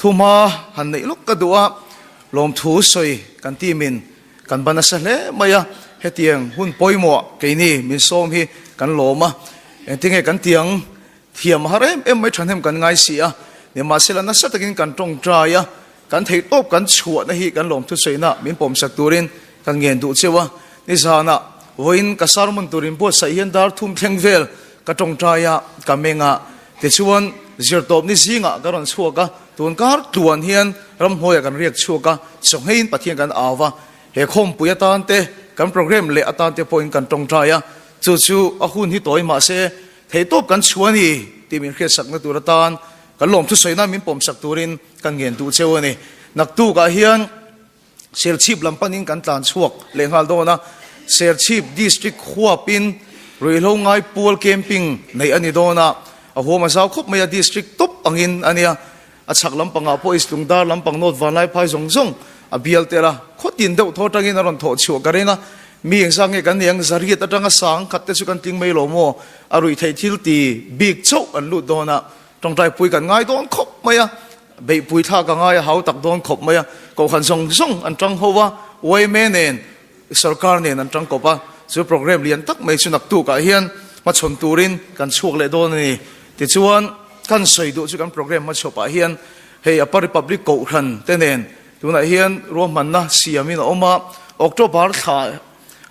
Thuma han neih lawk ka duh a, lawmthu sawi kan team in kan ba nasa hle mai a, hetiang hun pawimawh keini min sawm hi kan lawm a, engtinge kan tiang thiam har em em mai thahnem kan ngai si a, nimahsela nasa takin kan tawngtai a, kan theihtawp kan chhuahna hi kan lawmthu sawina min pawmsak turin kan ngen duh cheu a, nizanah vawiin ka sermon tur inbuatsaih hian dar thum thleng vel ka tawngtai a, ka meng a, tichuan zirtawpni zingah ka rawn chhuak a, tun kar tluan hian ramhnuaiah kan riak chhuak a, chawhngeiin Pathian kan au a, he khawmpui atan te kan program leh atan te pawhin kan tawngtai a, chu chu a hun hi tawi mahse theihtawp kan chhuah a ni tih min hriatsakna tur atan kan lawmthu sawina min pawmsak turin kan ngen duh cheu a ni. Naktukah hian. Serchhip lam panin kan tlan chhuak leh nghal dawn a, Serchhip District huapin ruihhlo ngai pual camping neih a ni dawn a, a huam a zau khawp mai a, District tawp angin a nia, a chhak lampangah pawh East Lungdar lampang North Vanlaiphai zawng zawng a bial tel a, khawtin deuh thaw atangin a rawn thawh chhuah ka ring a, mi engzah nge kan nei ang, zariat atanga sang khat te chu kan tling mai lo maw, a ruih theih thil ti bik chauh an lut dawn a, Tawngtaipui kan ngai dawn khawp mai a, beihpui thlak a ngai a hau tak dawn khawp mai a, kohhran zawng zawng an tang ho a, yma nen sorkar nen an tang kawp a, chu program lian tak mai chu naktukah hian hmachhawn turin kan chhuak leh dawn a ni. Tichuan kan sawi duh chu kan program hmachhawpah hian hei Upper Republic kohhran te nen tunah hian ruahmanna siamin a awm a, October thla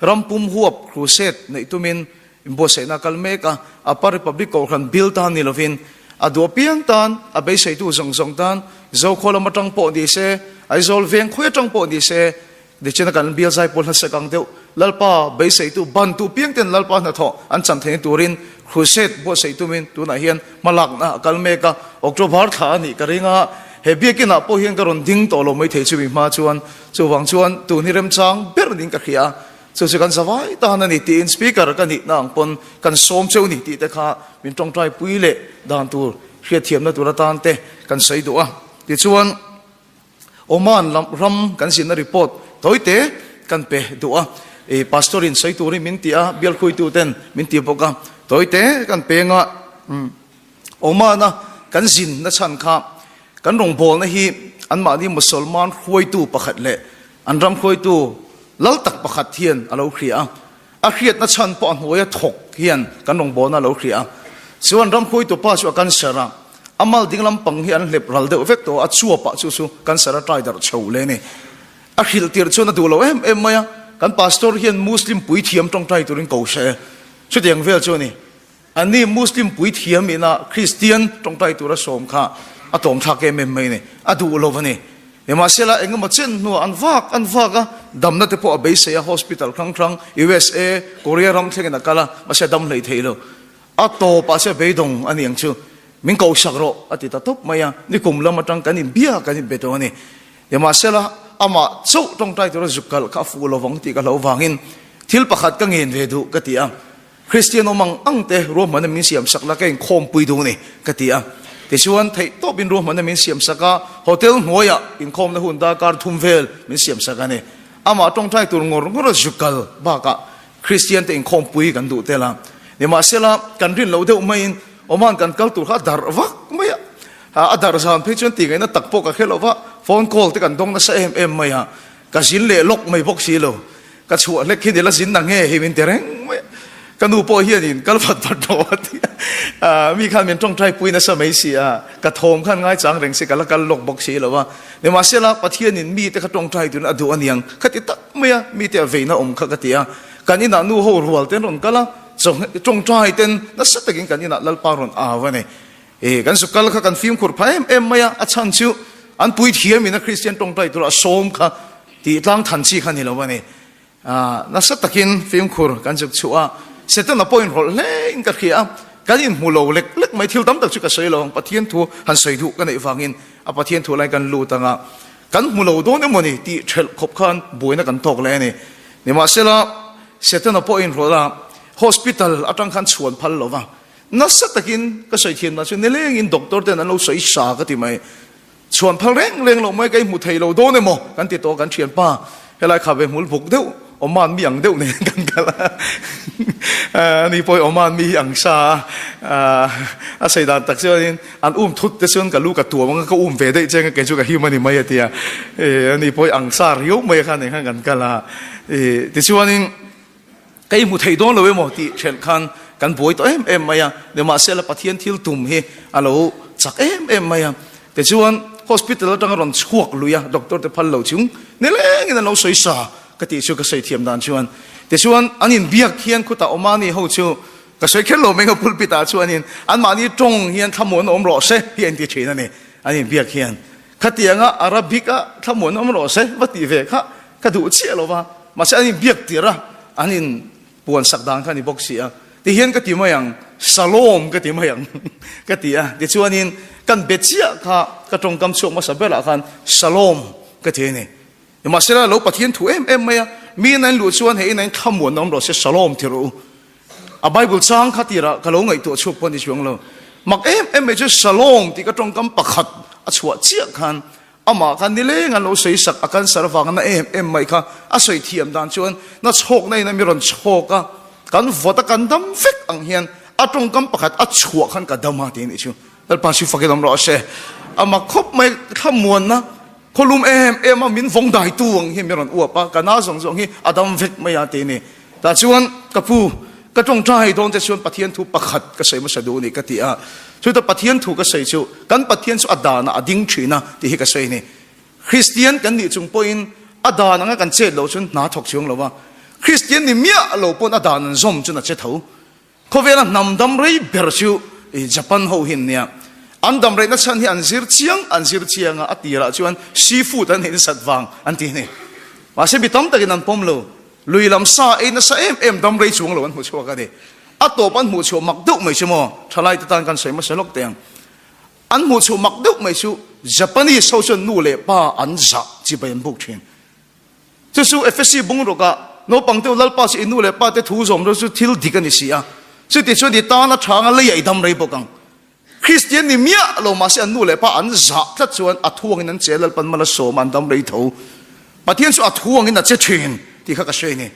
rampum huap crusade neih tumin Inbuatsaihna a kal mek a, Upper Republic Kohhran bill tan ni lovin a duh apiang tan, a beiseitu zawng zawng tan, Zokhua lam atang pawh ni se, Aizawl veng khawi atang pawh ni se, tichena kan bial zai pawl hla kang deuh, Lalpa beiseitu bantu piang ten Lalpa hnathawh an chan theihna turin Crusade buatsaih tumin tunah hian hmalakna a kal mek a, October thla a nih ka ring a, he biakinah pawh hian ka rawn ding tawh lo maithei chumi hma chuan, chuvang chuan tun hi remchang ber niin ka hria a. Chu chu kan zavai tan a ni tiin Speaker ka nihna ang pawn kan sawm cheu ni tih te kha min tawngtai pui leh dan tur hriatthiamna tur atan te kan sawi duh a. Tichuan Oman lam ram kan zinna report tawi te kan pe duh a. I Pastor in sawi turin min ti a, bial khuitu ten min ti bawk a. Tawi te kan peng a. Oman a kan zinna chhan kha kan rawngbawlna hi anmahni Musalman hruaitu pakhat leh an ram hruaitu lal tak pakhat hian a lo hria a, a hriatna chhan pawh a hnuaia thawk hian kan rawngbawlna a lo hria a. Chuan ram hruaitu pa chu a cancer a, a mal ding lampang hi an hlep ral deuh vek tawh a, a chuapah chu chu cancer a trai darh chho le a ni. A hrilh tirh chuan a duh lo em em mai a, kan pastor hian Muslim puithiam tawngtai turin ko hre, chutiang vel chu a ni. Ani Muslim puithiam ina Kristian tawngtai tura sawm kha a tlawm thlak em em mai a ni, a duh lo a ni. Nimahsela engemaw chen hnuah an vak an vak a, damna te pawh a beisei a, hospital hrang hrang USA, Korea ram thlengin a kal a, mahse a dam hlei thei lo. A tawpah che beidawng a ni ang chu, min kohsak rawh a ti ta tawp mai a, nikum lam atang kan inbia kan inbe tawh a ni. Nimahsela amah chauh tawngtai tura zuk kalh kha a fuh lovang tih ka hlauh vangin thil pakhat ka ngen ve duh ka ti a. Kristian awm ang ang te ruahmanna min siam sak la ka inkhawmpui duh ni ka ti a. Tichuan theih tawpin ruahmanna min siam sak a, hotel hnuaiah inkhawmna hun darkar thum vel min siam sak a ni. Amah tawngtai tur ngawr ngawr a zuk kal bakah Kristian te inkhawmpui kan duh tel a. Nimahsela kan rin loh deuh maiin Oman kan kal tur kha a darh vak mai a. A darh zan phei chuan tih ngaihna tak pawh ka hre lo va, phone call te kan dawng nasa em em mai a. Ka zin leh lawk mai bawk si lo. Ka chhuah hlek hi ni la zin na nge hi min ti reng mai a. Ka nu pawh hianin kal vat vat rawh a ti a. Mi khan min tawngtai pui nasa mai si a. Ka thawm khan ngaichang reng si ka la kal lawk bawk si lo a. Nimahsela Pathianin mite kha tawngtai turin a duh a niang. Ka ti tak mai a, mite a veina awm kha ka ti a. Kan inah nu ho rual ten rawn kal a, tawngtai ten nasa takin kan inah Lalpa rawn au a ni. E, kan sukal kha kan fimkhur pha em em mai a, a chhan chu an puithiam in a Kristian tawngtai tura a sawm kha tih tlang than chi kha ni lo a ni. A, nasa takin fimkhur kan zuk chhuah a, Setana pawh inrawlh hle in ka hria a, kan inhmu lo lek lek mai, thil tam tak chu ka sawi lo ang, Pathian thu han sawi duh ka neih vangin a Pathian thu lai kan lut ang a, kan hmu lo dawn emaw ni tih thelh khawp khan buaina kan tawk leh a ni. Nimahsela, Setana pawh inrawlh a, hospital atang khan chhuan phal lo va, Nasa takin ka sawi thiam dan chu nilengin doctor ten an lo sawi sa ka ti mai. Chhuan phal reng reng loh mai ka i hmu thei lo dawn emaw kan ti tawh kan thianpa helai kha ve hmul buk deuh Oman mi ang deuh nen kan kal a, ani pawh Oman mi hi ang sa a, a sawi dan tak chuanin an um thut te chuan ka lu ka tuam anga ka um ve daih che anga kei chu ka him a ni mai a ti a, ani pawh ang sa riau mai khan eng khan kan kal a, tichuanin Ka i hmu thei dawn lo emaw tih hrelh khan kan buai tawh em em mai a, nimahsela Pathian thil tum hi a lo chak em em mai a. Tichuan hospital atanga rawn chhuak lui a, doctor te phal lo chung nilengin an lo sawi sa ka tih chu ka sawi thiam dan chuan. Tichuan an inbiak hian khutah Omani ho chu ka sawi kher lo mai ang a pulpit ah chuanin anmahni tawng hian thlamuan awm rawh se hi a inti thin a ni, an inbiak hian. Khatianga Arabic a thlamuan awm rawh se va tih ve kha ka duh chiah lo va, mahse an inbiak tir a, an in puan sak dan kha a ni bawk si a, tihian ka ti mai ang, Shalom ka ti mai ang ka ti a, tichuanin kan be chiah kha ka tawngkam chhuak hmasa berah khan Shalom ka ti a ni. Nimahsela lo Pathian thu em em mai a, mi in a in luh chuan hei in a in thlamuan awm rawh se Shalom ti rawh u. A Bible chang kha tirah ka lo ngaihtuah chhuak pawh a ni chuang lo. Mak em em mai chu Shalom tih ka tawngkam pakhat a chhuah chiah khan Amah kha nileng an lo sawi sak, a cancer avanga na em em mai kha a sawi thiam dan chuan na chhawkna in a mi rawn chhawk a, kan vawt a kan dam vek ang hian a tawngkam pakhat a chhuah khan ka dam a ti a nih chu. Lalpa chu fakin awm rawh se. Amah khawp mai thlamuanna khawlum em em a min vawng daitu ang hian mi rawn uap a, ka na zawng zawng hi a dam vek mai a ti a ni. Tah chuan ka pu, ka tawngtai dawn te chuan Pathian thu pakhat ka sawi hmasa duh a ni ka ti a. Chuta Pathian thu ka sawi chu kan Pathian chu a danah a ding thin a tih hi ka sawi a ni. Kristian kan nih chung pawhin a dan anga kan chet loh chuan hna thawk chuang lo va. Kristian ni miah lo pawn a dan an zawm chuan a che tho. Khawvela hnam dam rei ber chu Japan ho hi an nia. An dam reihna chhan hi an zir chiang an zir chiang a, a tirah chuan seafood an ei nasat vang an ti a ni. Mahse mi tam takin an pawm lo. Lui lam sa ei nasa em em dam rei chuang lo an hmu chhuak a ni. A tawp an hmuh chhuah mak deuh mai chu maw? Thalai te tan kan sawi hmasa lawk teh ang. An hmuh chhuah mak deuh mai chu Japanese ho chuan nu leh pa an zah chibai an buk thin. Chu chu Efesi bungrukah naupang te u Lalpa chu i nu leh pa te thu zawm ro chu thil dik a ni si a. Chuti chuan i tan a tha anga leiah i dam rei bawk ang. Kristian ni miah lo mahse an nu leh pa an zah tlat chuan a thuangin an che Lalpan mal a sawm a an dam rei tho. Pathian chu a thuangin a che thin tih kha ka hre a ni.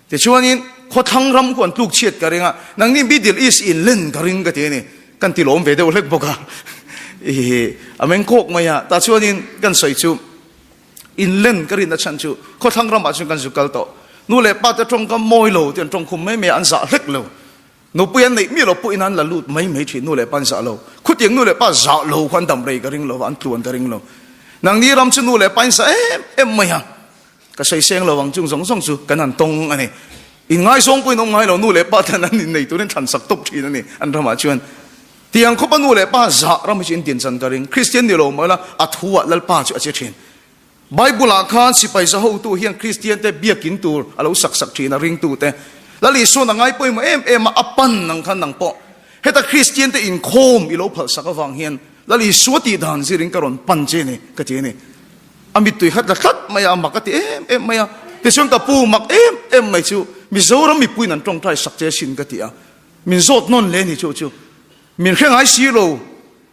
Tichuanin khawthlang ram khu an tluk chhiat ka ring a, nangni Middle East in len ka ring ka ti a ni. Kan ti lawm ve deuh hlek bawk a. Ih a meng kawk mai a, tah chuanin kan sawi chu in len ka rinna chhan chu khawthlang ramah chuan kan zu kal tawh. Nu leh pa te tawngkam mawi lo tih an tawngkhum mai mai a, an zah hlek lo. Nupui an neih miah lo pawhin an la lut mai mai thin, nu leh pa an zah lo. Khutiang nu leh pa zah lo kha an dam rei ka ring lo va, an tluan ka ring lo. Nangni ram chu nu leh pa in zah em em mai a, ka sawi seng lo ang chung zawng zawng chu kan han tawng a ni. Inngaizawng pawhin awm ngai lo, nu leh pa ten an innei turin thlan sak tawp thin a ni an ramah chuan. Tiang khawpa nu leh pa zah ram hi chu in din chan ka ring. Kristian ni lo mah ila a thu ah Lalpa chu a che thin. Bible ah khan sipai za hotu hian Kristian te biakin tur a lo sak sak thin a ringtu te. Lal Isuan a ngai pawimawh em em a, a pan nang khan nang pawh heta Kristian te inkhawm i lo phalh sak avang hian Lal Isua tih dan zirin ka rawn pan che ni ka ti a ni. A mittui khat la tlat mai a, a mak a ti em em mai a. Tichuan ka pu mak em em mai chu Mizoram mipuiin an tawngtai sak che asin ka ti a. Min zawt nawn hle ni chu chu. Min hre ngai si lo.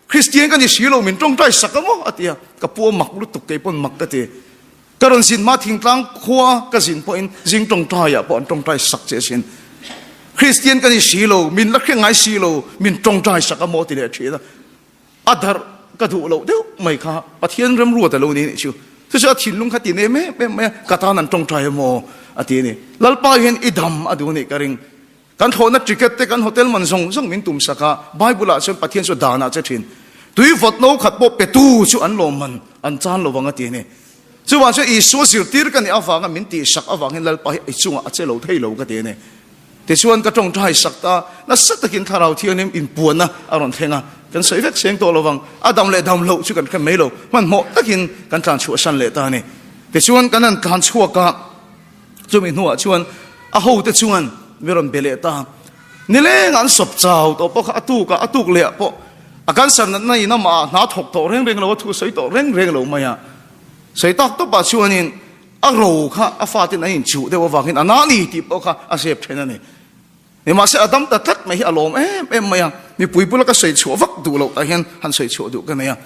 Kristian ka ni si lo, min tawngtai sak a maw? a ti a, ka pu a mak lutuk, kei pawn mak ka ti. Ka rawn zin hma thingtlang khua ka zin pawhin zing tawngtaiah pawh an tawngtai sak che asin. Kristian ka ni si lo, min la hre ngai si lo, min tawngtai sak a maw? ti leh thin a. A darh ka duh loh deuh mai kha Pathian remruat a lo ni nih chu. Chu chu a thinlung kha ti nem em em mai a, ka tan an tawngtai a maw? a ti a ni. Lalpa hian i dam a duh nih ka ring. Kan thlawhna ticket te kan hotel man zawng zawng min tum sak a, Bible ah chuan Pathian chu dan ah che thin. Tui vawt no khat pawh petu chu an lawm man an chan lo vang a ti a ni. Chuvang chuan Isua zirtir ka nih avanga min tih sak avangin Lalpa hi i chungah a che lo thei lo ka ti a ni. Tichuan ka tawngtai sak ta, nasa takin Thlarau Thianghlim inpuanna a rawn thleng a, kan sawi vek seng tawh lo vang, a dam leh dam loh chu kan hre mai lo, hmanhmawh takin kan tlan chhuahsan leh ta a ni. Tichuan kan han tlan chhuak a. Chumi hnuah chuan a hote chuan mi rawn be leh ta. Nileng an sawp chau tawh pawh kha a tuk a, a tuk leh ah pawh a cancer natna in amah ah hna thawk tawh reng reng lo, a thu sawi tawh reng reng lo mai a. Sawi tak tawpah chuanin a ro kha a fatin an inchuh deuh avangin a na ni tih pawh kha a zep then a ni. Nimahse a dam ta tlat mai hi a lawm em em mai a, mipui bula ka sawi chhuah vak duh loh tah hian han sawi chhuah duh ka nei a.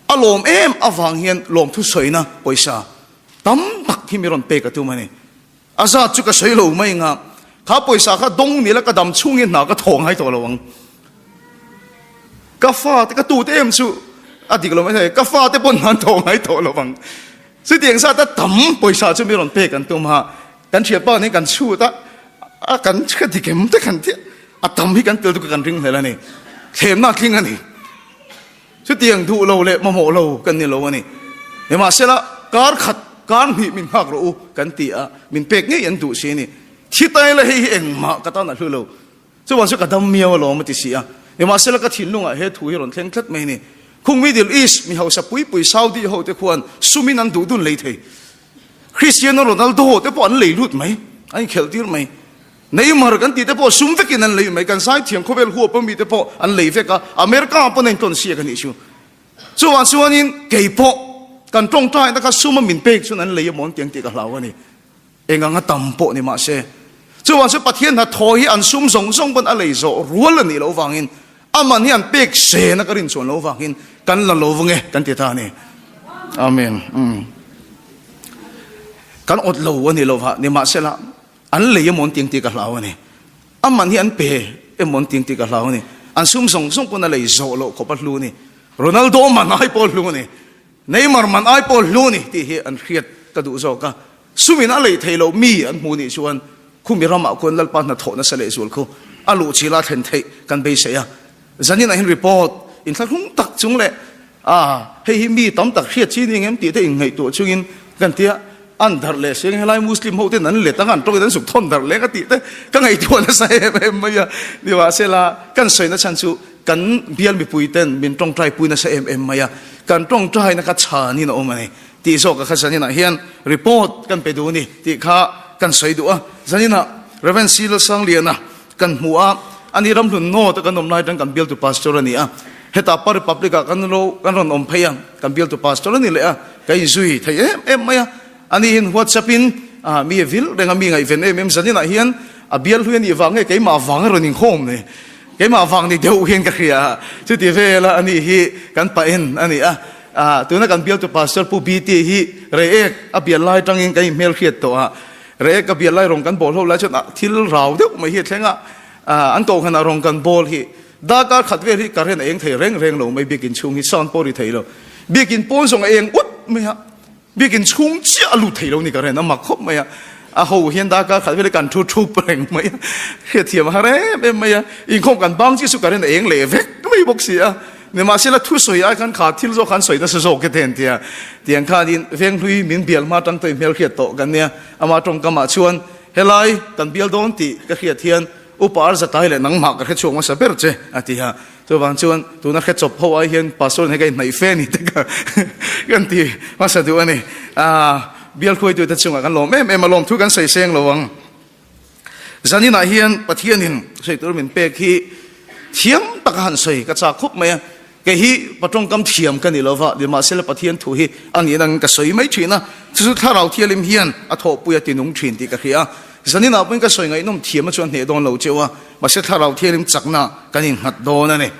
A lawm em avang hian lawmthu sawina pawisa Tam tak hi mi rawn pek a tum a ni. A zat chu ka sawi lo mai nga, kha pawisa kha dawng nila ka dam chhungin hna ka thaw ngai tawh lo ang. Ka fate, ka tute em chu a dik lo mai thei, ka fate pawn hna an thaw ngai tawh lo ang. Chutiang zata tam pawisa chu mi rawn pek an tum a, kan thianpa nen kan chhut a, a kan ka dik em te kan tia, a tam hi kan tel chu kan ring hlel a ni, thlemna a tling a ni. Chutiang duh lo leh mamawh lo kan ni lo a ni. Nimahsela, kar khat, kar hnih min nghak rawh u kan ti a, min pek ngei an duh si a ni. Thi tai la hei hi engmah ka tan a hlu lo. Chuvang chu ka dam miau alawm a ti si a. Nimahsela ka thinlungah he thu hi rawn thleng tlat mai a ni. Khung Middle East mi hausa pui pui Saudi ho te khuan sumin an duh dun lei thei. Cristiano Ronaldo te pawh an lei lut mai, an inkhelh tir mai. Neymar kan tih te pawh sum vekin an lei mai, kan zaithiam khawvel huap a mi te pawh an lei vek a, America ah pawn a intawn siak a nih chu. Chuvang chuanin kei pawh kan tawngtaina kha sum a min pek chuan an lei amawn tiang tih ka hlau a ni. Eng anga tam pawh ni mahse. Chuvang chu Pathian hnathawh hi an sum zawng zawng pawn a lei zawh rual a nih loh vangin a man hi an pek sena ka rin chuan loh vangin kan la lo vang e kan ti ta a ni. Amen. Kan awt lo a ni lo va, nimahsela An lei emaw an ti ang tih ka hlau a ni. A man hi an pe emaw an ti ang tih ka hlau a ni. An sum zawng zawng pawn a lei zawh loh khawp a hlu a ni. Ronaldo man ai pawh a hlu a ni. Neymar man ai pawh a hlu a ni tih hi an hriat ka duh zawk a. Sumin a lei thei loh mi an hmu nih chuan khumi ramah khuan Lalpa hnathawh nasa lehzual khu a luh chila thlen theih kan beisei a. Zanin ah hian report inthlahrung tak chung leh a hei hi mi tam tak hriat chi ni ngem tih te inngaihtuah chungin kan tia an darh leh si ang helai muslim ho ten an let anga an tawngin an zuk thawn darh leh ka tih te ka ngaihtuah nasa em em mai a nimahsela kan sawi na chhan chu kan bial mipui ten min tawngtai pui nasa em em mai a kan tawngtai na kha chhanin a awm a ni tih zawk a kha zanin ah hian report kan pe duh a ni tih kha kan sawi duh a zanin ah Rev. C. Lalsangliana Kan hmu a, ani ramhlun North a kan awm lai atang kan bialtu pastor a ni a, hetah Pa Republic ah kan lo kan rawn awm phei a, kan bialtu pastor a ni leh a, ka inzui thei em em mai a, ani hin WhatsApp in ah mi a vil reng a, mi ngaihven em em zanin ah hian a bial hlui a nih vang nge keimah vang a rawn inkhawm ni, keimah vang ni deuh hian ka hria a, chuti vel a ani hi kan pa en a ni a, ah tuna kan bialtu pastor Pu BT hi Reiek a bial lai atangin kan inhmelhriat tawh a, Reh ka bial lai rawng kan bawl ho lai chuan thil rau deuh mai hi a thleng a, an kohhranah rawng kan bawl hi darkar khat vel hi current a eng thei reng reng lo mai biakin chhung hi sound pawh ri thei lo biakin pawn zawng a eng ut mai a biakin chhung chiah a lut thei lo ni current a mak khawp mai a a ho hian darkar khat vel hi kan thu thup reng mai a hriatthiam a har em em mai a inkhawm kan bang chiah chu current a eng leh vek mai bawk si a. Nimahsela thusawi ai khan kha thil zawk khan sawi nasa zawk e ten tia tiang khanin Venghlui min bial hma tang tawih hmel hriat tawh kan nia. Ama tawngkamah chuan helai kan bial dawn tih ka hriat hian upa Arzatai leh nangmah ka hre chhuak hmasa ber che a ti a. Chuvang chuan tuna hre chawp ho ai hian pastor in hei ka inhnaih fe ni te ka kan ti hmasa duh a ni. Bial hruaitute chungah kan lawm em em a, lawmthu kan sawi seng lo ang. Zaninah hian Pathianin sawi tur min pek hi thiam taka han sawi ka chak khawp mai a, kei hi pa tawngkam thiam ka ni lova, nimahsela Pathian thu hi a nihna angin ka sawi mai thin a, chu chu Thlarau Thialim hian a thawhpui a tinung thin tih ka hria a, zaninah pawhin ka sawi ngaihnawm thiam a chuan hneh dawn lo cheu a, mahse Thlarau Thialim chakna kan innghat dawn a ni.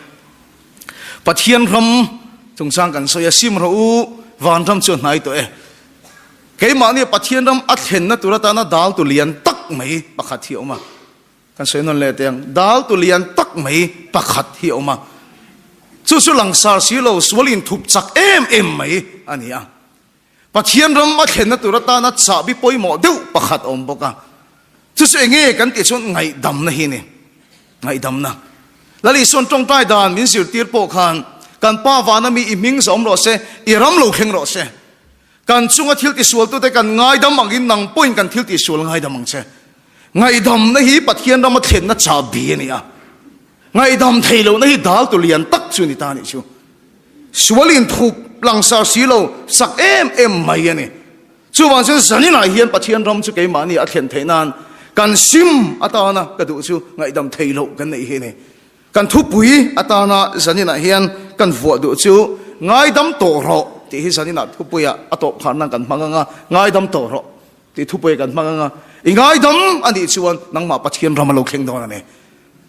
Pathian ram chungchang kan sawi a, sim rawh u, vanram chu a hnai tawh e. Keimahni Pathian ram a thlenna tur atana daltu lian tak mai pakhat hi a awm a. Kan sawi nawn leh teh ang, daltu lian tak mai pakhat hi a awm a. Chu chu langsar si lo, sual inthup chak em em mai a ni a. Pathian ram a thlenna tur atana chahbi pawimawh deuh pakhat a awm bawk a. Chu chu enge kan tih chuan ngaihdamna hi a ni. Ngaihdamna. Lal Isuan tawngtai dan min zirtir pawh khan, Kan Pa vana mi i hming zawm rawh se, i ram lo thleng rawh se. Kan chunga thil tisualtute kan ngaidam angin nang pawhin kan thil tisual ngaidam ang che. Ngaihdamna hi Pathian rama thlenna chahbi a ni a. Ngaihdam thei lohna hi daltu lian tak chu ni ta nih chu. Sual inthup langsar si lo sak em em mai a ni. Chuvang chuan zaninah hian Pathian ram chu keimahni a thlen theih nan kan sim atana ka duh chu ngaihdam thei loh kan neih hi a ni. Kan thupui atana zaninah hian kan vuah duh chu Ngaidam tawh rawh tih hi zaninah thupuiah a tawp khan nan kan hmang ang a, Ngaidam tawh rawh tih thupuiah kan hmang ang a. I ngaidam a nih chuan nangmah Pathian ram a lo thleng dawn a ni.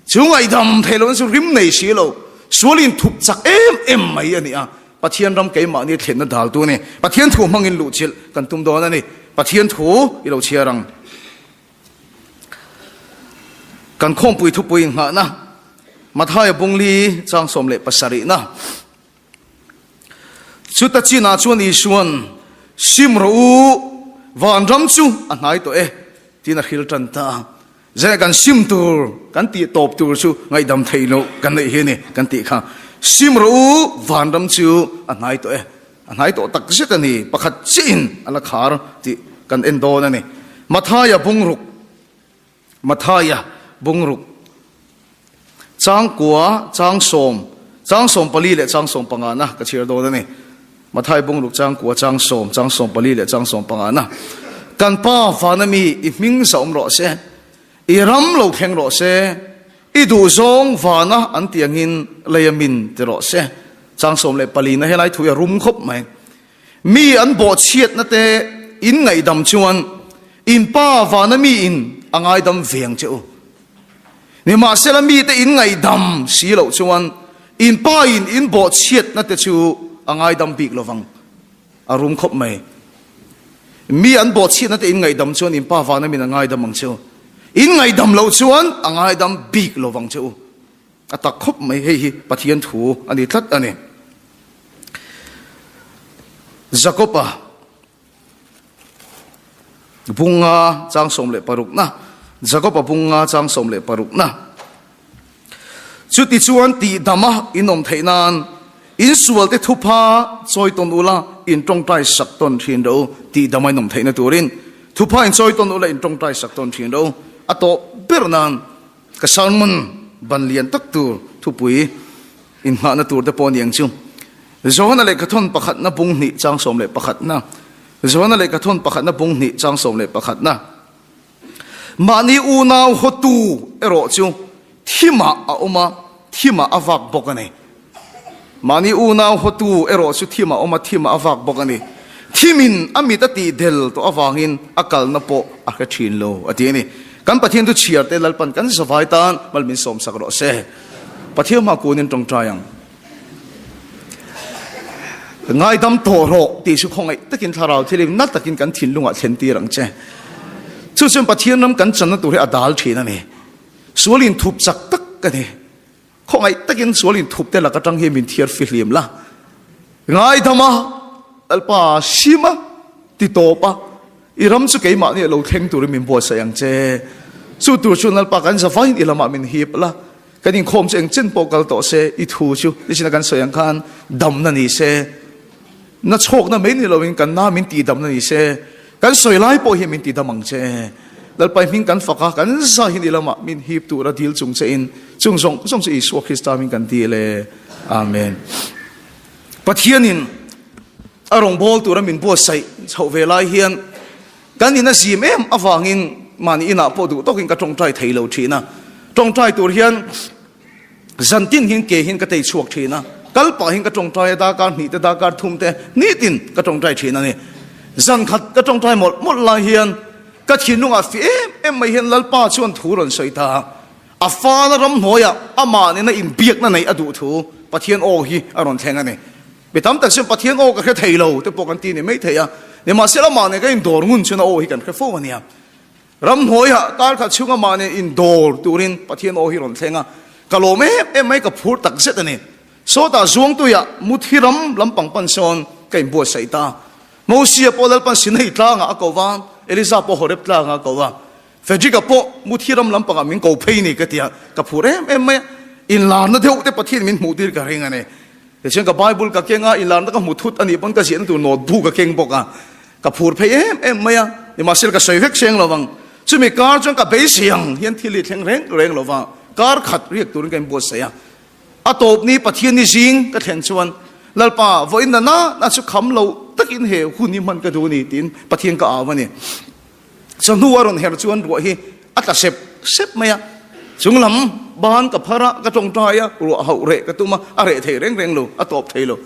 Chu ngaihdam theih lohna chu rim nei si lo, sual inthup chak em em mai a ni a. Pathian ram keimahni thlenna daltu a ni. Pathian thu hmangin luhchilh kan tum dawn a ni. Pathian thu i lo chhiar ang. Kan khawmpui thupui inghahna Mathaia bungli chang 17na. Chuta chinah chuan Isuan, Sim rawh u, vanram chu a hnai tawh e, tiin a hril tan ta a. Zeh kan sim tur, kan tih tawp tur chu ngaihdam theih loh kan neih hi a ni, kan tih kha. Sim rawh u, vanram chu a hnai tawh e. A hnai tawh tak zet a ni, pakhat chiahin a la khar tih kan en dawn a ni. Mathaia bungruk. Mathaia bungruk changkua chang sawm, chang 14 leh chang sawmpangana ka chhiar dawn a ni. Mathai bungruk changkua chang sawm, chang 14 leh chang sawmpangana. Kan Pa vana mi i hming za awm rawh se, i ram lo thleng rawh se, i duhzawng vana an ti angin leia min ti rawh se. Chang 14 na helai thu hi a rum khawp mai. Mi an bawhchhiatna te in ngaihdam chuan in Pa vana mi in a ngaidam ve ang che u. Nimahsela mite in ngaihdam si loh chuan in Pa in in bawhchhiatna te chu a ngaidam bik lo vang. A rum khawp mai. Mi an bawhchhiatna te in ngaihdam chuan in Pa vana min a ngaidam ang che u. In ngaihdam loh chuan a ngaidam bik lo vang che u. A tak khawp mai, hei hi Pathian thu a ni tlat a ni. Jakoba bunga chang 16na, Jakoba bunga chang 16na. Chuti chuan tihdama in awm theih nan in sualte thupha chawi tawn ula in tawngtai sak tawn thin ro tihdama in awm theihna turin thupha in chawi tawn ula in tawngtai sak tawn thin ro a tawp ber nan Ka sermon ban lian tak tur thupui inghahna tur te pawh a ni ang chu. Johana lehkhathawn pakhatna bung hnih chang 11na Johana lehkhathawn pakhatna bung hnih chang 11na Mahni unau hawtu erawh chu thimah a awm a, thimah a vak bawk a ni. Mahni unau hawtu erawh chu thim a awm a, thim a vak bawk a ni. Thimin a mit a tih del tawh avangin a kalna pawh a hre thin lo, a ti a ni. Kan Pathian chu chhiar te Lalpan kan zavai tan mal min sawmsak rawh se. Pathian hma kunin tawngtai ang. Ngaidam tawh rawh tih chu khawngaih takin thlarau thilim na takin kan thinlungah thlen tir ang che. Chu chuan Pathian ram kan channa tur hi a dal thin a ni. Sual inthup chak tak a ni. Khawngaih takin sual inthup te lak atang hian min thiar fihlim la. Ngaidam a, Lalpa sim a, ti tawp a, i ram chu keimahni a lo thleng turin min buatsaih ang che. Chu tur chuan Lalpa kan zavaiin i lamah min hip la, kan inkhawm chu engchen pawh kal tawh se, i thu chu nichin a kan sawi ang khan damna ni se. Na chhawkna mai ni loin kan na min tihdamna ni se, kan sawi lai pawh hian min tidam ang che. Lalpai hming kan fak a, kan za hi ni lamah min hip tura dil chung che in, chung zawng zawng chu Isua Krista min kan dil e. Amen. Pathianin a rawngbâwl tura min buatsaih chhoh ve lai hian kan in a zim em avangin mahni inah pawh duh tawkin ka tawngtai thei lo thin a. Tawngtai tur hian Zan tin hian ke hian ka tei chhuak thin a, kal pah hian ka tawngtai a, darkar hnih te darkar thum te nitin ka tawngtai thin a ni. Zan khat ka tawngtai mawlh mawlh lai hian ka thinlungah fih em em mai hian Lalpa chuan thu rawn sawi ta a, a fana ramhnuaiah amah nena inbiakna neih a duh thu Pathian aw hi a rawn thleng a ni. Mi tam tak chuan Pathian aw ka hre thei lo te pawh kan ti ni mai thei a, nimahsela amah nen ka indawr ngun chuan a aw hi kan hre fo a nia. Ramhnuaiah kar khat chhunga mahni indawr turin Pathian aw hi rawn thleng a, ka lawm em em mai, ka phur tak zet a ni. Sawtah Zuangtuiah Muthi ram lampang pan sawn ka inbuatsaih ta. Mosia pawh Lalpan Sinai tlangah a ko va, Eliza pawh Horeb tlangah a ko va, Frederick-a pawh Muthi ram lampangah min ko phei ni ka ti a, ka phur em em mai a, inlarna deuh te Pathian min hmuh tir ka ring a ni. Tichuan ka Bible ka keng a, inlarna ka hmu thut a nih pawn ka ziahna tur notebook ka keng bawk a, ka phur phei em em mai a, nimahsela ka sawi vek seng lo vang. Chumi kar chuan ka beisei ang hian thil hi thleng reng reng lo va, kar khat riak turin ka inbuatsaih a. A tawp ni Pathian ni zing ka thlen chuan, Lalpa, vawiin na na na chu kham lo takin he hun hi hman ka duh a ni tiin Pathian ka au a ni. Chawhnu a rawn her chuan ruah hi a tla sep sep mai a, chung lam ban ka phar a, ka tawngtai a, ruah hauh reh ka tum a, a reh thei reng reng lo, a tawp thei lo.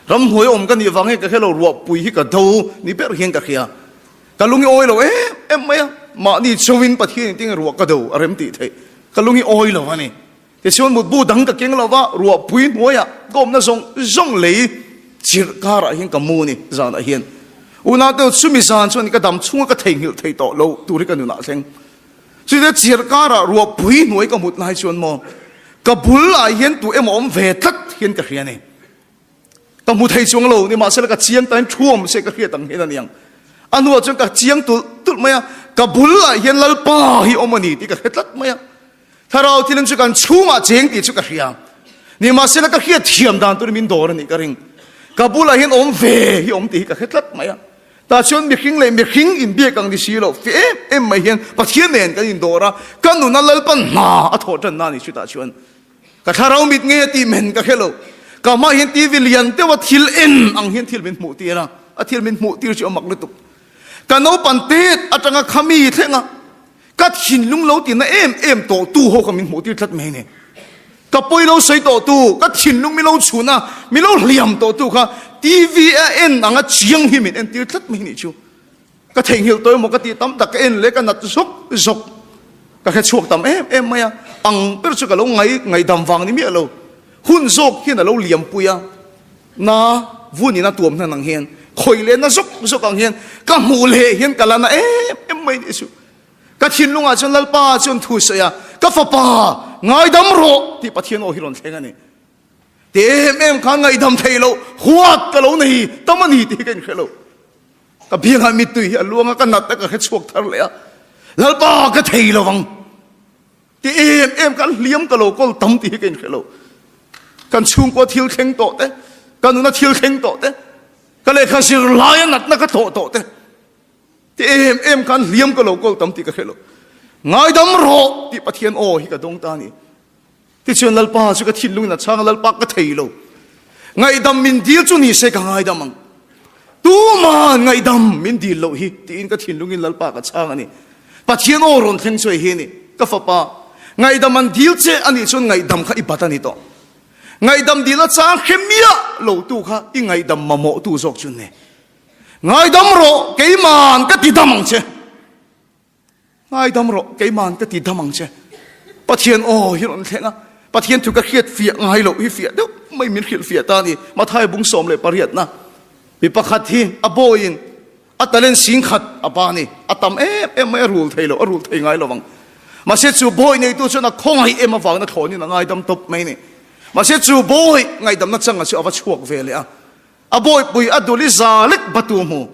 Ramhnuai awm ka nih vang hian ka hre lo, ruahpui hi ka do ni ber hian ka hria. Ka lung i awi lo em em mai a, mahni chauhin Pathian in tinge ruah ka do a rem tih theih, ka lung i awi lo a ni. Tichuan mutbu dang ka keng lo va, ruahpui hnuaiah ka awmna zawng zawng lei chirh karah hian ka mu a ni zanah hian. Unau te chumi zan chuan ka dam chhunga ka theihnghilh thei tawh lo tur hi ka nunah thleng. Chutia chiar karah ruahpui hnuai ka hmut lai chuan maw ka bul ah hian tu emaw awm ve tlat hian ka hria a ni. Ka hmu thei chuang lo, nimahsela ka chiang tain thuam se ka hriat ang hian a niang. A hnuah chuan ka chiang tulh tulh mai a, ka bul ah hian Lalpa hi awm a ni tih ka hre tlat mai a. Thlarau thilin chu kan chhungah cheng tih chu ka hria. Nimahsela ka hriat thiam dan turin min dawr a nih ka ring. Ka bulah hian awm ve hi awm tih hi ka hre tlat mai a. Tah chuan mihring leh mihring inbiak ang ni si lo fe em em mai hian Pathian nen kan indawr a, ka nuna Lalpan hna a thawh tanna a ni chutah chuan. Ka thlarau mit ngei a tih men ka hre lo. Ka hmaah hian TV lian deuha thil en ang hian thil min hmuh tir a, a thil min hmuh tir chu a mak lutuk. Ka naupan tet atanga khami thleng a, Ka thinlung lo tina em em tawh tu ho kha min hmuh tir tlat mai ni. Ka pawi lo sawi tawh tu, ka thinlung min lo chhun a, min lo hliam tawh tu kha TV a en anga chiang hi min en tir tlat mai nih chu. Ka theihnghilh tawh emaw ka tih tam tak ka en leh ka nat zawk zawk. Ka hre chhuak tam em em mai a, ang ber chu ka lo ngai ngaihdam vang ni miah lo. Hun zawk hian a lo liam pui a, na vun in a tuam hnan ang hian, khawih leh na zawk zawk ang hian ka hmuh leh hian ka la na em em mai nih chu. Ka thinlungah chuan Lalpa chuan thu sawi a, Ka fapa, ngaidam rawh tih Pathian aw hi rawn thleng a ni. Ti em em khan ngaihdam thei loh, huat ka lo nei tam a ni tih hi ka inhre lo. Ka biangah mittui hi a luang a, ka nat a ka hre chhuak thar leh a, Lalpa ka thei lo vang. Ti em em khan hliam ka lo kawl tam tih hi ka inhre lo. Kan chhungkua thil thleng tawh te, ka nuna thil thleng tawh te, ka lehkha zir laia natna ka thawh tawh te, Ti em em khan hliam ka lo kawl tam tih ka hre lo. Ngaidam rawh tih Pathian aw hi ka dawng ta a ni. Tichuan Lalpa chu ka thinlungin a chhang a, Lalpa ka thei lo. Ngaihdam min dil chu ni se ka ngaidam ang. Tuman ngaihdam min dil loh hi tiin ka thinlungin Lalpa ka chhang a ni. Pathian aw rawn thleng chu hei hi a ni. Ka fapa, ngaihdam an dil che a nih chuan ngaihdam kha i bat a ni tawh. Ngaihdam dil a chang hre miah lo tu kha i ngaihdam mamawh tu zawk chu ni. Ngaidam rawh, keiman ka ti dam ang che. Ngaidam rawh, keiman ka ti dam ang che. Pathian aw hi rawn thleng a, Pathian thu ka hriat fiah ngai loh hi fiah deuh mai min hrilh fiah ta a ni. Mathai bung 18 na mi pakhat hi a bawiin a talent singkhat a ba a ni. A tam em em mai a rul thei lo, a rul thei ngai lo ang. Mahse chu bawi neitu chuan a khawngaih em avangin a thlawnin a ngaidam tawp mai a ni. Mahse chu bawi ngaihdamna changa chu a va chhuak ve leh a. A bawihpui a dul i za lek batu hmu.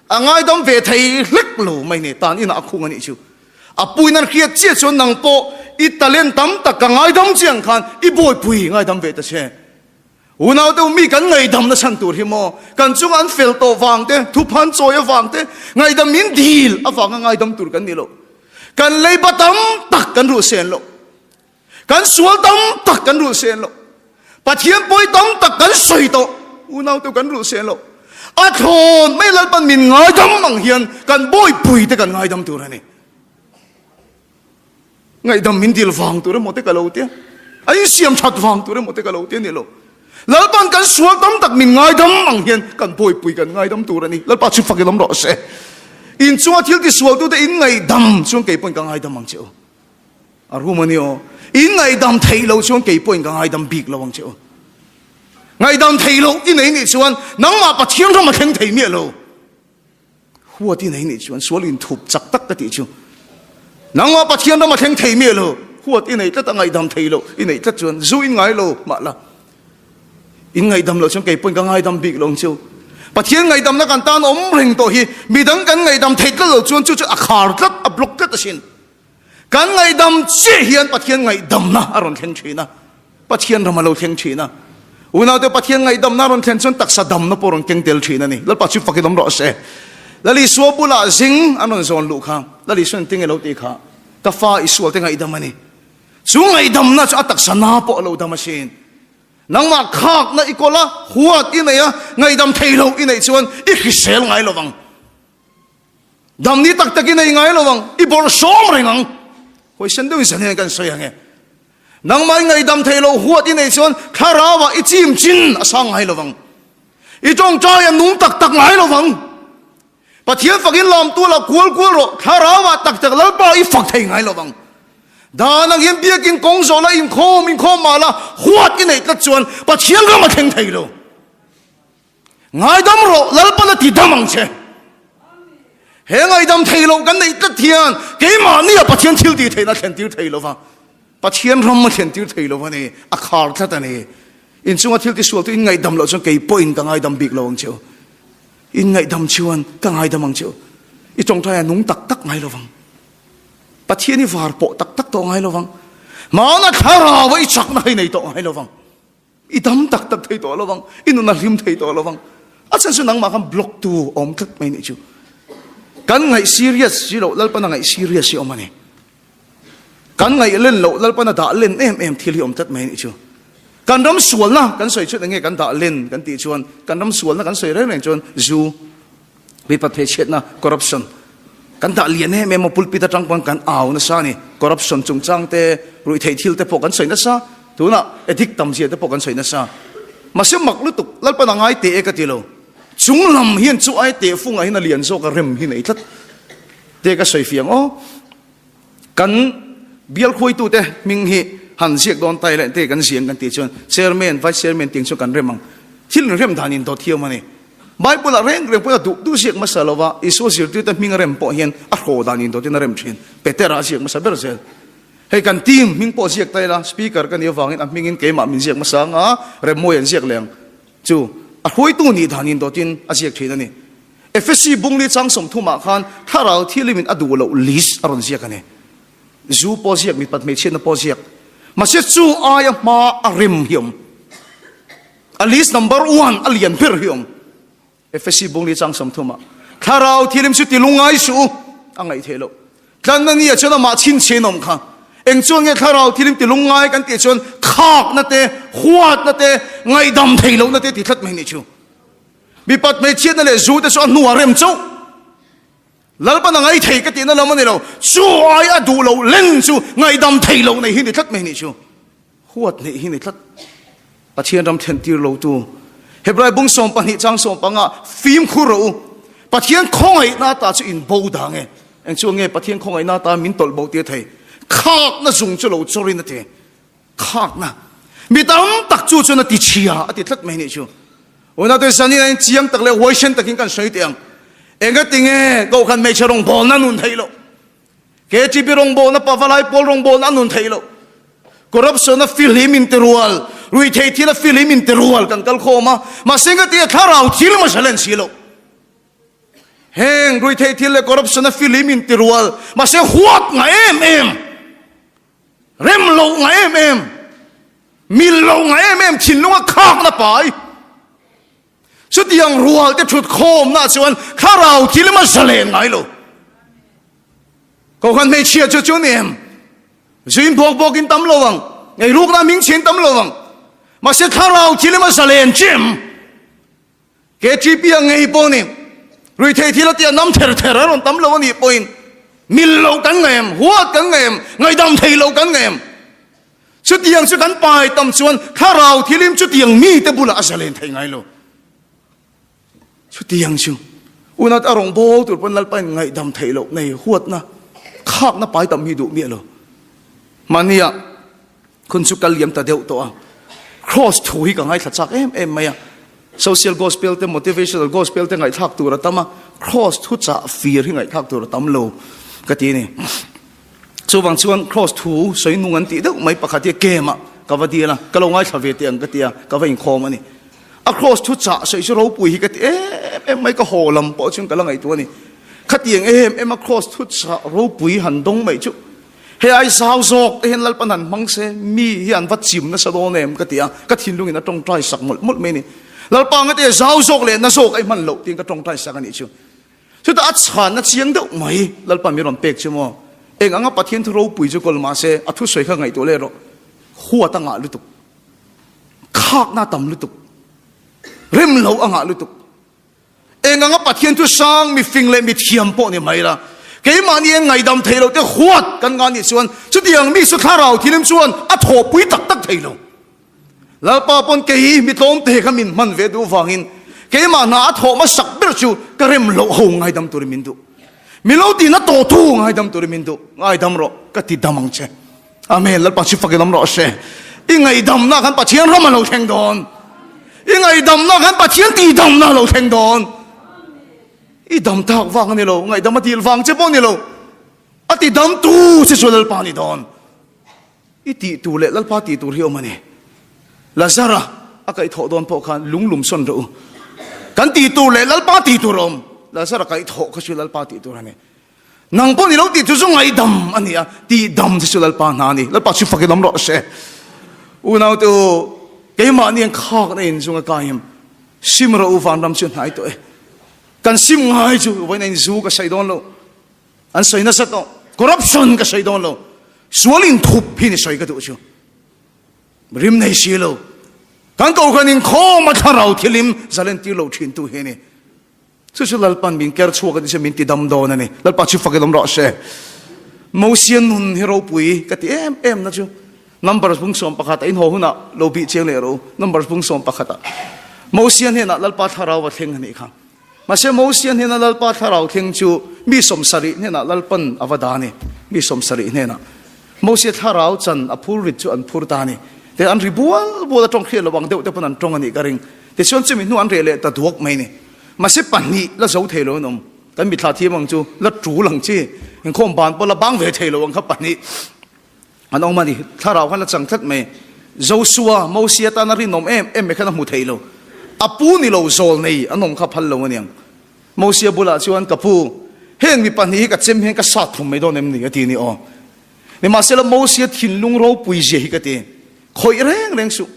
A ngaidam ve thei hlek lo mai ni tan inah a khung a nih chu. A puin an hriat chiah chuan nang pawh i talent tam tak ka ngaidam che ang khan i bawihpui ngaidam ve ta che. Unau deuh mi kan ngaihdam na chhan tur hi maw kan chunga an fel tawh vang te, thuphan chawi avang te, ngaihdam min dil avanga ngaidam tur kan ni lo. Kan leiba tam tak kan ruh sen lo. Kan sual tam tak kan rulh sen lo. Pathian pawi tam tak kan sawi tawh. Unau te kan rulh sen lo. A thlawn mai Lalpan min ngaidam ang hian kan bawipui te kan ngaidam tur a ni. Ngaihdam min dil vang tur emaw te ka lo tia. A insiam that vang tur emaw te ka lo tia ni lo. Lalpan kan sual tam tak min ngaidam ang hian kan bawipui kan ngaidam tur a ni. Lalpa chu fak i lawm rawh se. Inchunga thil tisualtute in ngaihdam chuan kei pawhin ka ngaidam ang che u. A rum a ni aw. In ngaihdam theih loh chuan kei pawhin ka ngaidam bik lo ang che u. Ngaihdam theih loh i nei nih chuan nangmah Pathian ram a thleng thei miah lo. Huat i nei nih chuan sual inthup chak tak ka tih chu. Nangmah Pathian ram a thleng thei miah lo. Huat i nei tlat a ngaihdam theih loh i neih tlat chuan zu in ngai lo mah la. In ngaihdam loh chuan kei pawhin ka ngaidam bik lo ang chu. Pathian ngaihdamna kan tan awm reng tawh hi midang kan ngaihdam theih tlat loh chuan chu chu a khar tlat, a block tlat asin. Kan ngaihdam chiah hian Pathian ngaihdamna a rawn thleng thin a, Pathian ram a lo thleng thin a. Unaute Pathian ngaihdamna a rawn thlen chuan taksa damna pawh a rawn keng tel thin a ni. Lalpa chu fakin awm rawh se. Lal Isua bulah zing an rawn zawn luh kha, Lal Isuan tinge lo tih kha, Ka fa i sualte ngaihdam a ni. Chu ngaihdamna chu a taksa na pawh a lo dam asin. Nangmah khakna i kawl a, huat i nei a, ngaihdam thei loh i neih chuan i hrisel ngai lo vang. Damni tak tak i nei ngai lo ang, i bawrhsawm reng ang. Hawisan deuhin zan hian kan sawi ang e. Nangmah i ngaihdam thei lo huat i neih chuan thlarauah i chim chin a sang ngai lo vang. I tawngtai a nung tak tak ngai lo vang. Pathian fakin lamtu la kual kual rawh, thlarauah tak tak Lalpa i fak thei ngai lo vang. Dan ang hian biakin kawng zawh la inkhawm inkhawm mah la huat i neih tlat chuan Pathian ram a thleng thei lo. Ngaidam rawh, Lalpan a ti dam ang che. He ngaihdam thei loh kan neih tlat hian keimahnia Pathian thil tih theihna a thlentir thei lo va, Pathian ram a thlentir thei lo a ni, a khar tlat a ni. Inchunga thil tisual chu in ngaihdam loh chuan kei pawhin ka ngaidam bik lo ang che u. In ngaihdam chuan ka ngaidam ang che u. I tawngtai a nung tak tak ngai lo vang. Pathian i var pawh tak tak tawh ngai lo vang. Hmana thlarau a i chakna hi nei tawh ngai lo vang. I dam tak tak thei tawh lo vang, i nun a hlim thei tawh lo vang. A chhan chu nangmah khan block tu awm tlat mai nih chu. Kan ngaih serious si loh Lalpan a ngaih serious hi awm a ni. Kan ngaih len loh Lalpan a dah len em em thil hi awm tlat mai nih chu. Kan ram sualna kan sawi chuan enge kan dah len kan tih chuan kan ram sualna kan sawi reng reng chuan zu Mipat hmeichhiatna, corruption, kan dah lian em em a, pulpit atang pawn kan au nasa a ni. Corruption chungchang te, ruihtheih thil te pawh kan sawi nasa, tunah addict tam zia te pawh kan sawi nasa. Mahse mak lutuk, Lalpan a ngai teh e ka ti lo. Chung lam hian chu ai teh fungah hian a lian zawk a rem hi nei tlat te ka sawi fiang aw. Kan bial khuaitute hming hi han ziak dawn ta ila te kan ziang kan tih chuan Chairman, Vice Chairman tiang chu kan rem ang. Thil inrem dan in dawt hiam a ni. Bible-ah reng reng pawhin a duh duh ziak hmasa lo va, Isua zirtirte hming a rem pawh hian a hraw dan in dawtin a rem thin. Petera a ziak hmasa ber zel. Hei kan team hming pawh ziak ta ila, Speaker ka nih avangin a hmingin keimah min ziak hmasa anga Remmawi an ziak leh ang chu a hruaitu nih dan in dawtin a ziak thin a ni. Efesi bungli chang sawmthumah khan thlarau thilimin a duh loh list a rawn ziak a ni. Zu pawh ziak, mipat hmeichhiatna pawh ziak. Mahse chu aia hma a rem hi awm. A list number one a lian ber hi awm. Efesi bungli chang sawmthumah thlarau thilim chu ti lungngai suh u a ngaih theih loh. Tlanna ni ah chuan amah chhinchhian awm kha. Eng chuan nge thlarau thilim ti lungngai kan tih chuan khakna te, huatna te, ngaihdam theih lohna te ti tlat mai nih chu. Mipat hmeichhiatna leh zu te chu a hnuah rem chauh. Lalpan a ngai thei ka tihna lam a ni lo. Chu ai a duh loh len chu ngaihdam thei loh nei hi ni tlat mai nih chu. Huat neih hi ni tlat. Pathian ram thlen tir lo tu. Hebrai bung 12 chang 15 fimkhur rawh u. Pathian khawngaihna ata chu in bo dang e. Eng chuan nge Pathian khawngaihna ata min tawlh bo tir thei? Khakna zung chu lo chawrin a ti. Khakna. Mi tam tak chu chuan a ti chhia a ti tlat mai nih chu. Unate zanin a in chiang tak leh huaisen takin kan sawi teh ang. Engatinge Kohhran hmeichhe rawngbawlna nun theih loh? KTP rawngbawlna, Pavalai pawl rawngbawlna a nun theih loh. Corruption a fihlim in ti rual, ruihtheih thil a fihlim in ti rual kan kal khawm a, mahse engatinge thlarau thil hmasa len si loh? Heng ruihtheih thil leh corruption a fihlim in ti rual, mahse huat nga em em. Rem loh nga em em, mil loh nga em em thinlunga khakna pai. Chutiang rual te thut khawmna chuan thlarau thil ema zalen ngai lo. Kohhran hmeichhia chu chu ni em? Zuin bawk bawk in tam lo ang, ngei rukna hming chhin tam lo ang. Mahse thlarau thil ema zalen chem. KTP a ngei pawh ni ruithei thil a tia nam ther ther a rawn tam lo a nih pawhin mil lo kan ngaih em, huat kan ngaih em, ngaihdam thei lo kan ngaih em. Chutiang chu kan pai tam chuan thlarau thilim chutiang mite bulah a zalen thei ngai lo. Chutiang chu unat a rawn bawl tur pawn Lalpa in ngaihdam theih loh nei huatna khakna pai tam hi duh miah lo. Mahnia Khun chu ka liam ta deuh tawh a, Kraws thu hi ka ngaithla chak em em mai a, Social Gospel te Motivational Gospel te ngaihthlak tur a tam a, Kraws thu chah fir hi ngaihthlak tur a tam lo ka ti a ni. Chuvang chuan Kraws thu sawi nung an tih deuh mai pakhat hi kem ah ka va dil a, ka lo ngaithla ve teh ang ka ti a, ka va inkhawm a ni. A Kraws thu chah sawi chu ropui hi ka ti em em mai, ka haw lam pawh chuan ka la ngaihtuah a ni. Khatiang em em a Kraws thu chah ropui han dawng mai chu Hei ai zau zawk te hian Lalpan han hmang se, mi hi an va chim nasa dawn em ka ti a, ka thinlungin a tawngtai sak mawlh mawlh mai a ni. Lalpa nga te zau zawk leh na zawk a i hman loh tiin ka tawngtai sak a nih chu. Chutah a chhanna chiang deuh mai Lalpa mi rawn pek chu maw? Eng anga Pathian thu ropui chu kawl mah se a thusawi kha ngaihtuah leh rawh. Huat a ngah lutuk. Khakna a tam lutuk. Rem lo a ngah lutuk. Eng anga Pathian chu sang mi fing leh mi thiam pawh ni mai la, keimahni eng ngaihdam thei lo te huat kan ngah nih chuan chutiang mi chu thlarau thilim chuan a thawhpui tak tak thei lo. Lalpa pawn kei mi tlawm te kha min hman ve duh vangin keimah hna a thawh hmasak ber chu ka rem loh ho ngaidam turin min duh. Mi lo tihna tawhtu ngaidam turin min duh. Ngaidam rawh, ka ti dam ang che. Amen. Lalpa chu fakin awm rawh se. I ngaihdamna khan Pathian ram a lo thleng dawn. I ngaihdamna khan Pathian tihdamna a lo thleng dawn. I dam tak vang a ni lo, ngaihdam a dil vang che pawh a ni lo. A ti dam tu che chu Lalpa a ni dawn. I tih tur leh Lalpa tih tur hi awm a ni. Lazara a kaihthawh dawn pawh khan lung lum sawn rawh u. Kan tih tur leh Lalpa tih tur a awm. Lazara kaihthawh kha chu Lalpa tih tur a ni. Nang pawh ni lo tih chu chu ngaihdam a ni a, tih dam che chu Lalpa hna a ni. Lalpa chu fakin awm rawh se. Unaute u, keimahni an khakna in zunga kaim sim rawh u vanram chu hnai tawh e. Kan sim ngai chu vawiin a inzu ka sawi dawn lo. An sawi nasa tawh. Corruption ka sawi dawn lo. Sual inthup hi ni sawi ka duh chu. Rim nei si lo. Kan kohhran inkhawm a thlarau thilim zalen tir lo thin tu hi a ni. Chu chu Lalpan min ker chhuak a ni chu min ti dam dawn a ni. Lalpa chu fakin awm rawh se. Mosia nun hi ropui ka ti em em na chu. Numbers bung 11 a inhaw hunah lo bih chiang leh rawh u. Numbers bung 11 ah Mosia hnenah Lalpa thlarau a thleng a nih kha. Mahse Mosia hnena Lalpa thlarau thleng chu mi 70 hnenah Lalpan a va dah a ni. Mi 70 hnenah Mosia thlarau chan a phur rit chu an phur ta a ni. Te an ri bual bual a tawng hriat lo ang deuh te pawn an tawng a nih ka ring. Tichuan chumi hnu an reh leh ta duak mai a ni. Mahse pahnih la zo thei lo an awm. Kan mithla thiam ang chu la tul ang chi. Inkhawm ban pawh la bang ve thei lo ang kha pahnih. An awm a ni. Thlarau khan a chang tlat mai. Josua, Mosia tana rinawm em em mai khan a hmu thei lo. A pu ni lo zawl nei an awm kha phal lo a niang. Mosia bulah chuan, Ka pu, heng mi pahnih hi ka chem hian ka sat thum mai dawn em ni? a ti a ni aw. Nimahsela Mosia thinlung ropui zia hi ka ti. Khawih reng reng suh.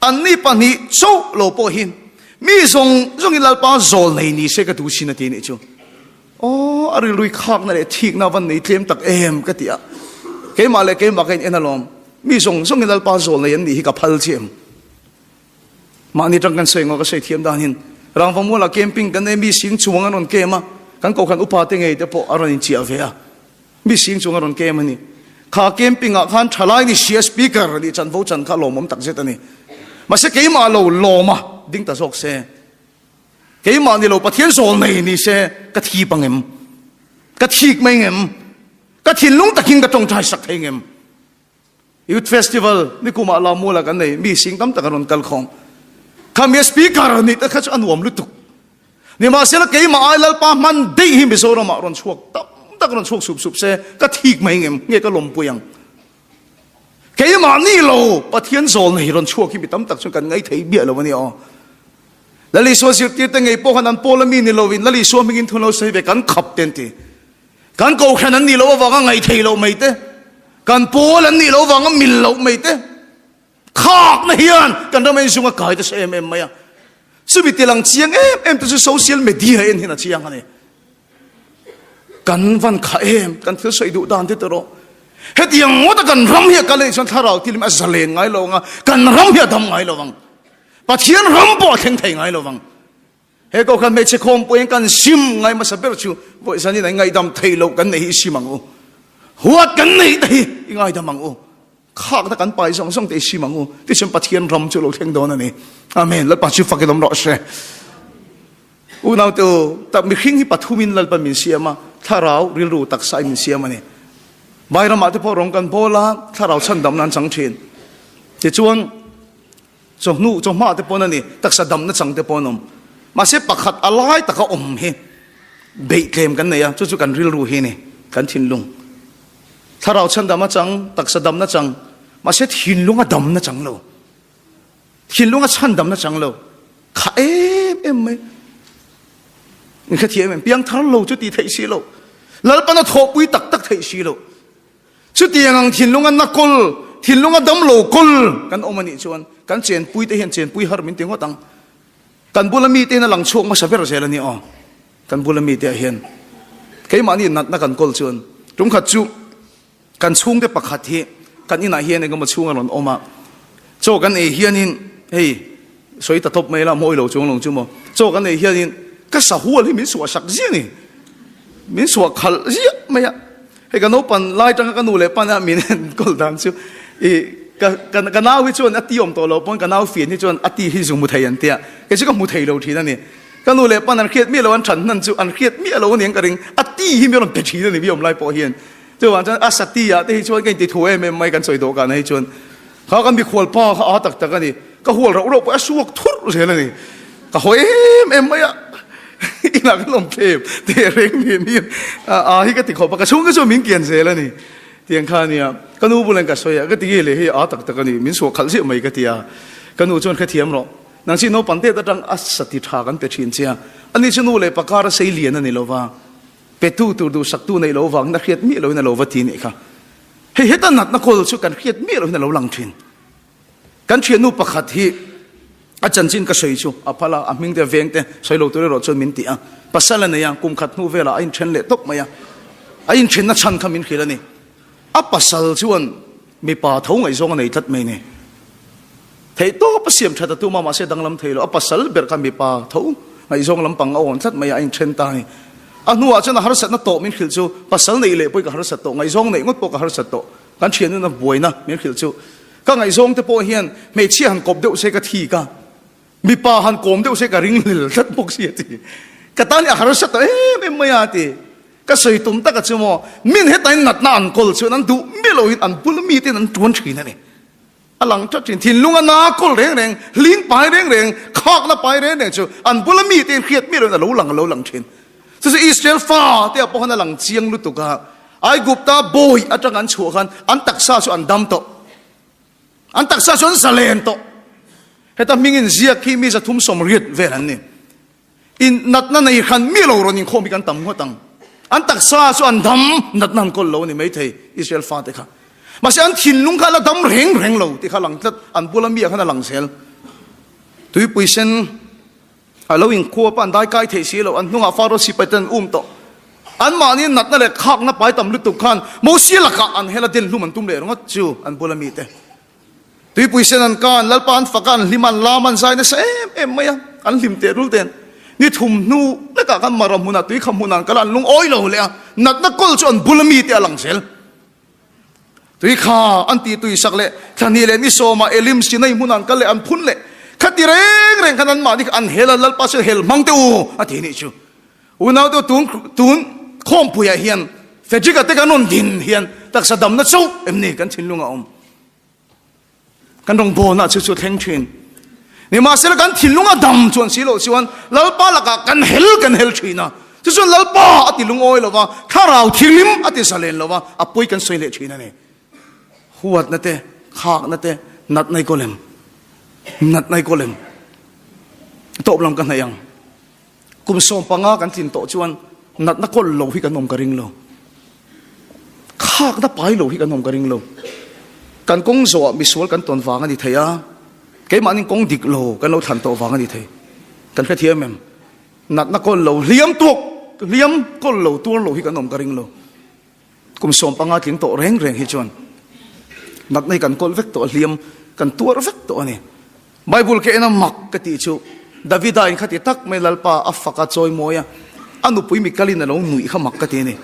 Anni pahnih chauh lo pawh hi mi zawng zawngin Lalpa zawl nei ni se ka duh sin a ti a nih chu. Aw, a rilrui khakna leh thikna van nei tlem tak em ka ti a. Keimah leh keimah ka in en alawm. Mi zawng zawngin Lalpa zawl nei an nih hi ka phal chiah em. Mahni tang kan sawi ngaw ka sawi thiam danin Rangvamualah camping kan nei mi sing chuang an rawn kem a, kan kohhran upa te ngei te pawh a rawn inchiah ve a. Mi sing chuang a rawn kem a ni. Kha camping ah khan thalai ni sia speaker nih chanvo chan kha lawmawm tak zet a ni. Mahse keimah lo lawm a ding ta zawk se. Keimah ni lo Pathian zawl nei ni se ka thip ang em? Ka thik mai ngem? Ka thinlung takin ka tawngtai sak thei ngem? Youth Festival nikumah Lamula kan nei mi sing tam tak an rawn kal khawm. Khami speaker nih te kha chu a nuam lutuk. Nimahsela keimah ai Lalpa hman daih hi Mizoramah rawn chhuak tam tak rawn chhuak sup sup se ka thik mai ngem nge ka lawmpui ang. Keimah ni lo Pathian zawl nei rawn chhuak hi mi tam tak chuan kan ngai thei biah lo a ni aw. Lal Isua zirtirte ngei pawh khan an pawl a mi ni lovin Lal Isua hmingin thu lo sawi ve kan khap te an ti. Kan kohhran an nih loh avanga ngaih thei loh mai te, kan pawl an nih loh avanga mil loh mai te, khakna hian kan ram en zung a kai nasa em em mai a. Chumi tilang chiang em em te chu social media en hian a chiang a ni. Kan van kha em, kan thil sawi duh dan te tawh. Hetiang ngawta kan ram hi a kal anih chuan thlarau tilim a zalen ngai lo ang a, kan ram hi a dam ngai lo ang. Pathian ram pawh a thleng thei ngai lo ang. He kohhran hmeichhe khawmpuiin kan sim ngai hmasa ber chu vawi zanin an ngaihdam thei loh kan neih hi i sim ang u. Huat kan neih te hi i ngaidam ang u. Khakna kan pai zawng zawng te i sim ang u. Tichuan Pathian ram chu lo thleng dawn a ni. Amen. Lalpa chu fakin awm rawh se. Unaute u, tak mihring hi pathumin Lalpa min siam a, thlarau, rilru, taksa in min siam a ni. Vai ramah te pawh rawng kan bawl a, thlarau chhandamna an chang thin. Tichuan, Chawhnu, chawhma te pawn a ni, taksa damna chang te pawn awm. Mahse pakhat a lai taka awm hi beih tlem kan nei a, chu chu kan rilru hi a ni, kan thinlung. Thlarau chhandam a chang, taksa damna chang, mahse thinlung a damna chang lo. Thinlung a chhandamna chang lo. Kha em em mai. In hrethiam em? Piangthar lo chu tih theih si lo. Lalpan a thawhpui tak tak theih si lo. Chutiang ang thinlunga na kawl, thinlunga damlo kawl kan awm a nih chuan kan chenpui te hian chenpui har min ti ngawt ang. Kan bula mite hian a lang chhuak hmasa ber zel a ni aw. Kan bula mite ah hian keimahni natna kan kawl chuan tumkhat chu kan chhungte pakhat hi kan inah hian engemaw chhung a rawn awm a, chaw kan ei hianin hei Sawi ta tawp mai la, mawi lo chuang lo chu maw. Chaw kan ei hianin ka sahual hi min suah sak ziah ni. Min suah khalh ziah mai a. Hei ka naupan lai tanga ka nu leh pan a min enkawl dan chu i ka ka ka nau hi chuan a ti awm tawh lo pawn ka nau fian hi chuan a ti hi zu hmu thei an tia. Kei chu ka hmu thei lo thin a ni. Ka nu leh pan an hriat miah lo an than hnan chu an hriat miah lo a ni ang ka ring. A ti hi mi rawn pe thin a ni mi awm lai pawh hian. Chuvang chuan a sati ah te hi chuan ka inti thu em em mai kan sawi dawhkan ah hi chuan. Kha kan mikhual pa kha a tak tak a ni. Ka hual rauh rauh pawh a suak thurh zel a ni. Ka haw em em mai a. Inah kan awm thlep teh reng nen hian a hi ka ti khawp a, ka chhungte chuan min kian zel a ni. Tiang kha a nia, ka nu bulah ka sawi a, ka ti nge le hei a tak tak a ni, min suah khalh ziah mai ka ti a. Ka nu chuan hrethiam rawh, nang chi naupang tet atang a sa ti tha kan pe thin che a, ani chu nu leh pakar a sei lian a ni lo va, petu tur duhsaktu neih lo vangin a hriat miah loin a lo va ti nih kha. Hei heta natna kawl chu kan hriat miah loin a lo lang thin. Kan thiannu pakhat hi a chanchin ka sawi chu a phal a, a hming te veng te sawi lo tur erawh chuan min ti a. Pasal a nei a, kum khat hnu velah a inthen leh tawp mai a. A inthenna chhan kha min hrilh a ni. A pasal chuan mipa tho ngaihzawng a nei tlat mai ni. Theih tawp a siam that a tum a, mahse danglam thei lo. A pasal ber kha mipa tho ngaihzawng lampang a awn tlat mai a, a inthen ta a ni. A hnuah chuan a harsatna tawh min hrilh chu pasal neih leh pawhin ka harsat tawh, ngaihzawng neih ngawt pawh ka harsat tawh. Kan thianuna buaina min hrilh chu ka ngaihzawng te pawh hian hmeichhia han kawp deuh se ka thik a, mipa han kawm deuh se ka ring hlel tlat bawk si a ti. Ka tan hi a harsa ta em em mai a ti. Ka sawi tum taka chu maw min hetain natna an kawl chuan an duh miah loin an bul miten an tuan thin a ni. A lang tlat thin. Thinlung a na kawl reng reng, hling pai reng reng, khakna pai reng reng chu an bula mite in hriat miah loin a lo lang a lo lang thin. Chu chu Israel fa te ah pawh khan a lang chiang lutuk a. Aigupta bawi atang an chhuah khan an taksa chu an dam tawh. An taksa chu an zalen tawh. Heta hming in ziak hi mi 380 vel an ni. In natna nei hran mi lo rawn inkhawm hi kan tam ngawt ang. An taksa chu an dam, natna an kawl lo a ni maithei, Israel fate kha. Mahse an thinlung kha a la dam reng reng lo tih kha a lang tlat, an bula mi ah khan a lang zel. Tuipui sen a lo inkhuap a, an dai kai thei si lo, an hnungah Faro sipai ten an um tawh. Anmahni natna leh khakna pai tam lutuk khan Mosia lakah an hel a den hlum an tum leh ringawt chu an bula mite. Tuipui sen an kan, Lalpa an fak a, an hlim a, an lam a, an zai nasa em em mai a, an hlim teh rul ten. Ni thum hnu lekah khan Mara hmunah tuikham hmunah an kal a, an lungawi lo leh a, natna kawl chu an bula mite a lang zel. Tuikha an tih tuisak leh thlahnih leh ni sawmah Elim Sinai hmunah an kal leh an phun leh. Khati reng reng khan anmahni kha an hel a, Lalpa chuan hel hmang teh u a ti nih chu. Unaute tun tun khawmpuiah hian Frederick-a te kan rawn din hian taksa damna chauh em ni kan thinlung a awm. Kan rawngbawlna chu chu thleng thin. Nimahsela kan thinlung a dam chuan si loh chuan Lalpa lakah kan hel kan hel thin a. Chu chuan Lalpa a ti lungawi lo va, thlarau thilim a ti zalen lo va, a pawi kan sawi leh thin a ni. Huatna te, khakna te, natna i kawl em? Natna i kawl em? Tawp lam ka hnaih ang. Kum 15 kan tlin tawh chuan natna kawl lo hi kan awm ka ring lo. Khakna pai lo hi kan awm ka ring lo. Kan kawng zawhah misual kan tawn vang a ni thei a, keimahni kawng dik lo kan lo thlan tawh vang a ni thei. Kan hrethiam em? Natna kawl lo, hliam tuak, hliam kawl lo, tuar lo hi kan awm ka ring lo. Kum 15 tling tawh reng reng hi chuan natna hi kan kawl vek tawh a, hliam kan tuar vek tawh a ni. Bible ka en a mak ka tih chu Davida in khati tak mai Lalpa a fak a chawi mawi a, a nupui Mikalin a lo nuih kha mak ka ti a ni.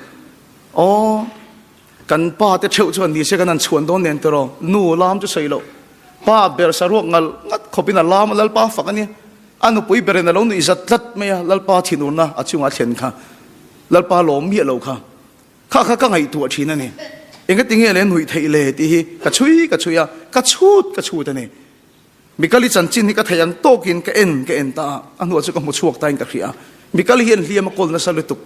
Aw, kan pa te theuh chuan nise kan han chhuan dawn nen tiraw, nu lam chu sawi loh, pa ber saruak ngal ngat khawpin a lam a Lalpa a fak a nia. A nupui berin a lo nuih zat tlat mai a, Lalpa thinurna a chungah a thlen kha, Lalpa lawm miah lo kha. Kha kha ka ngaihtuah thin a ni. Engati nge le nuih theih le tih hi ka chhui ka chhui a, ka chhut ka chhut a ni. Mikali chanchin hi ka theih ang tawkin ka en ka en ta a, a hnuah chu ka hmu chhuak tain ka hria. Mikali hian hliam a kawl nasa lutuk.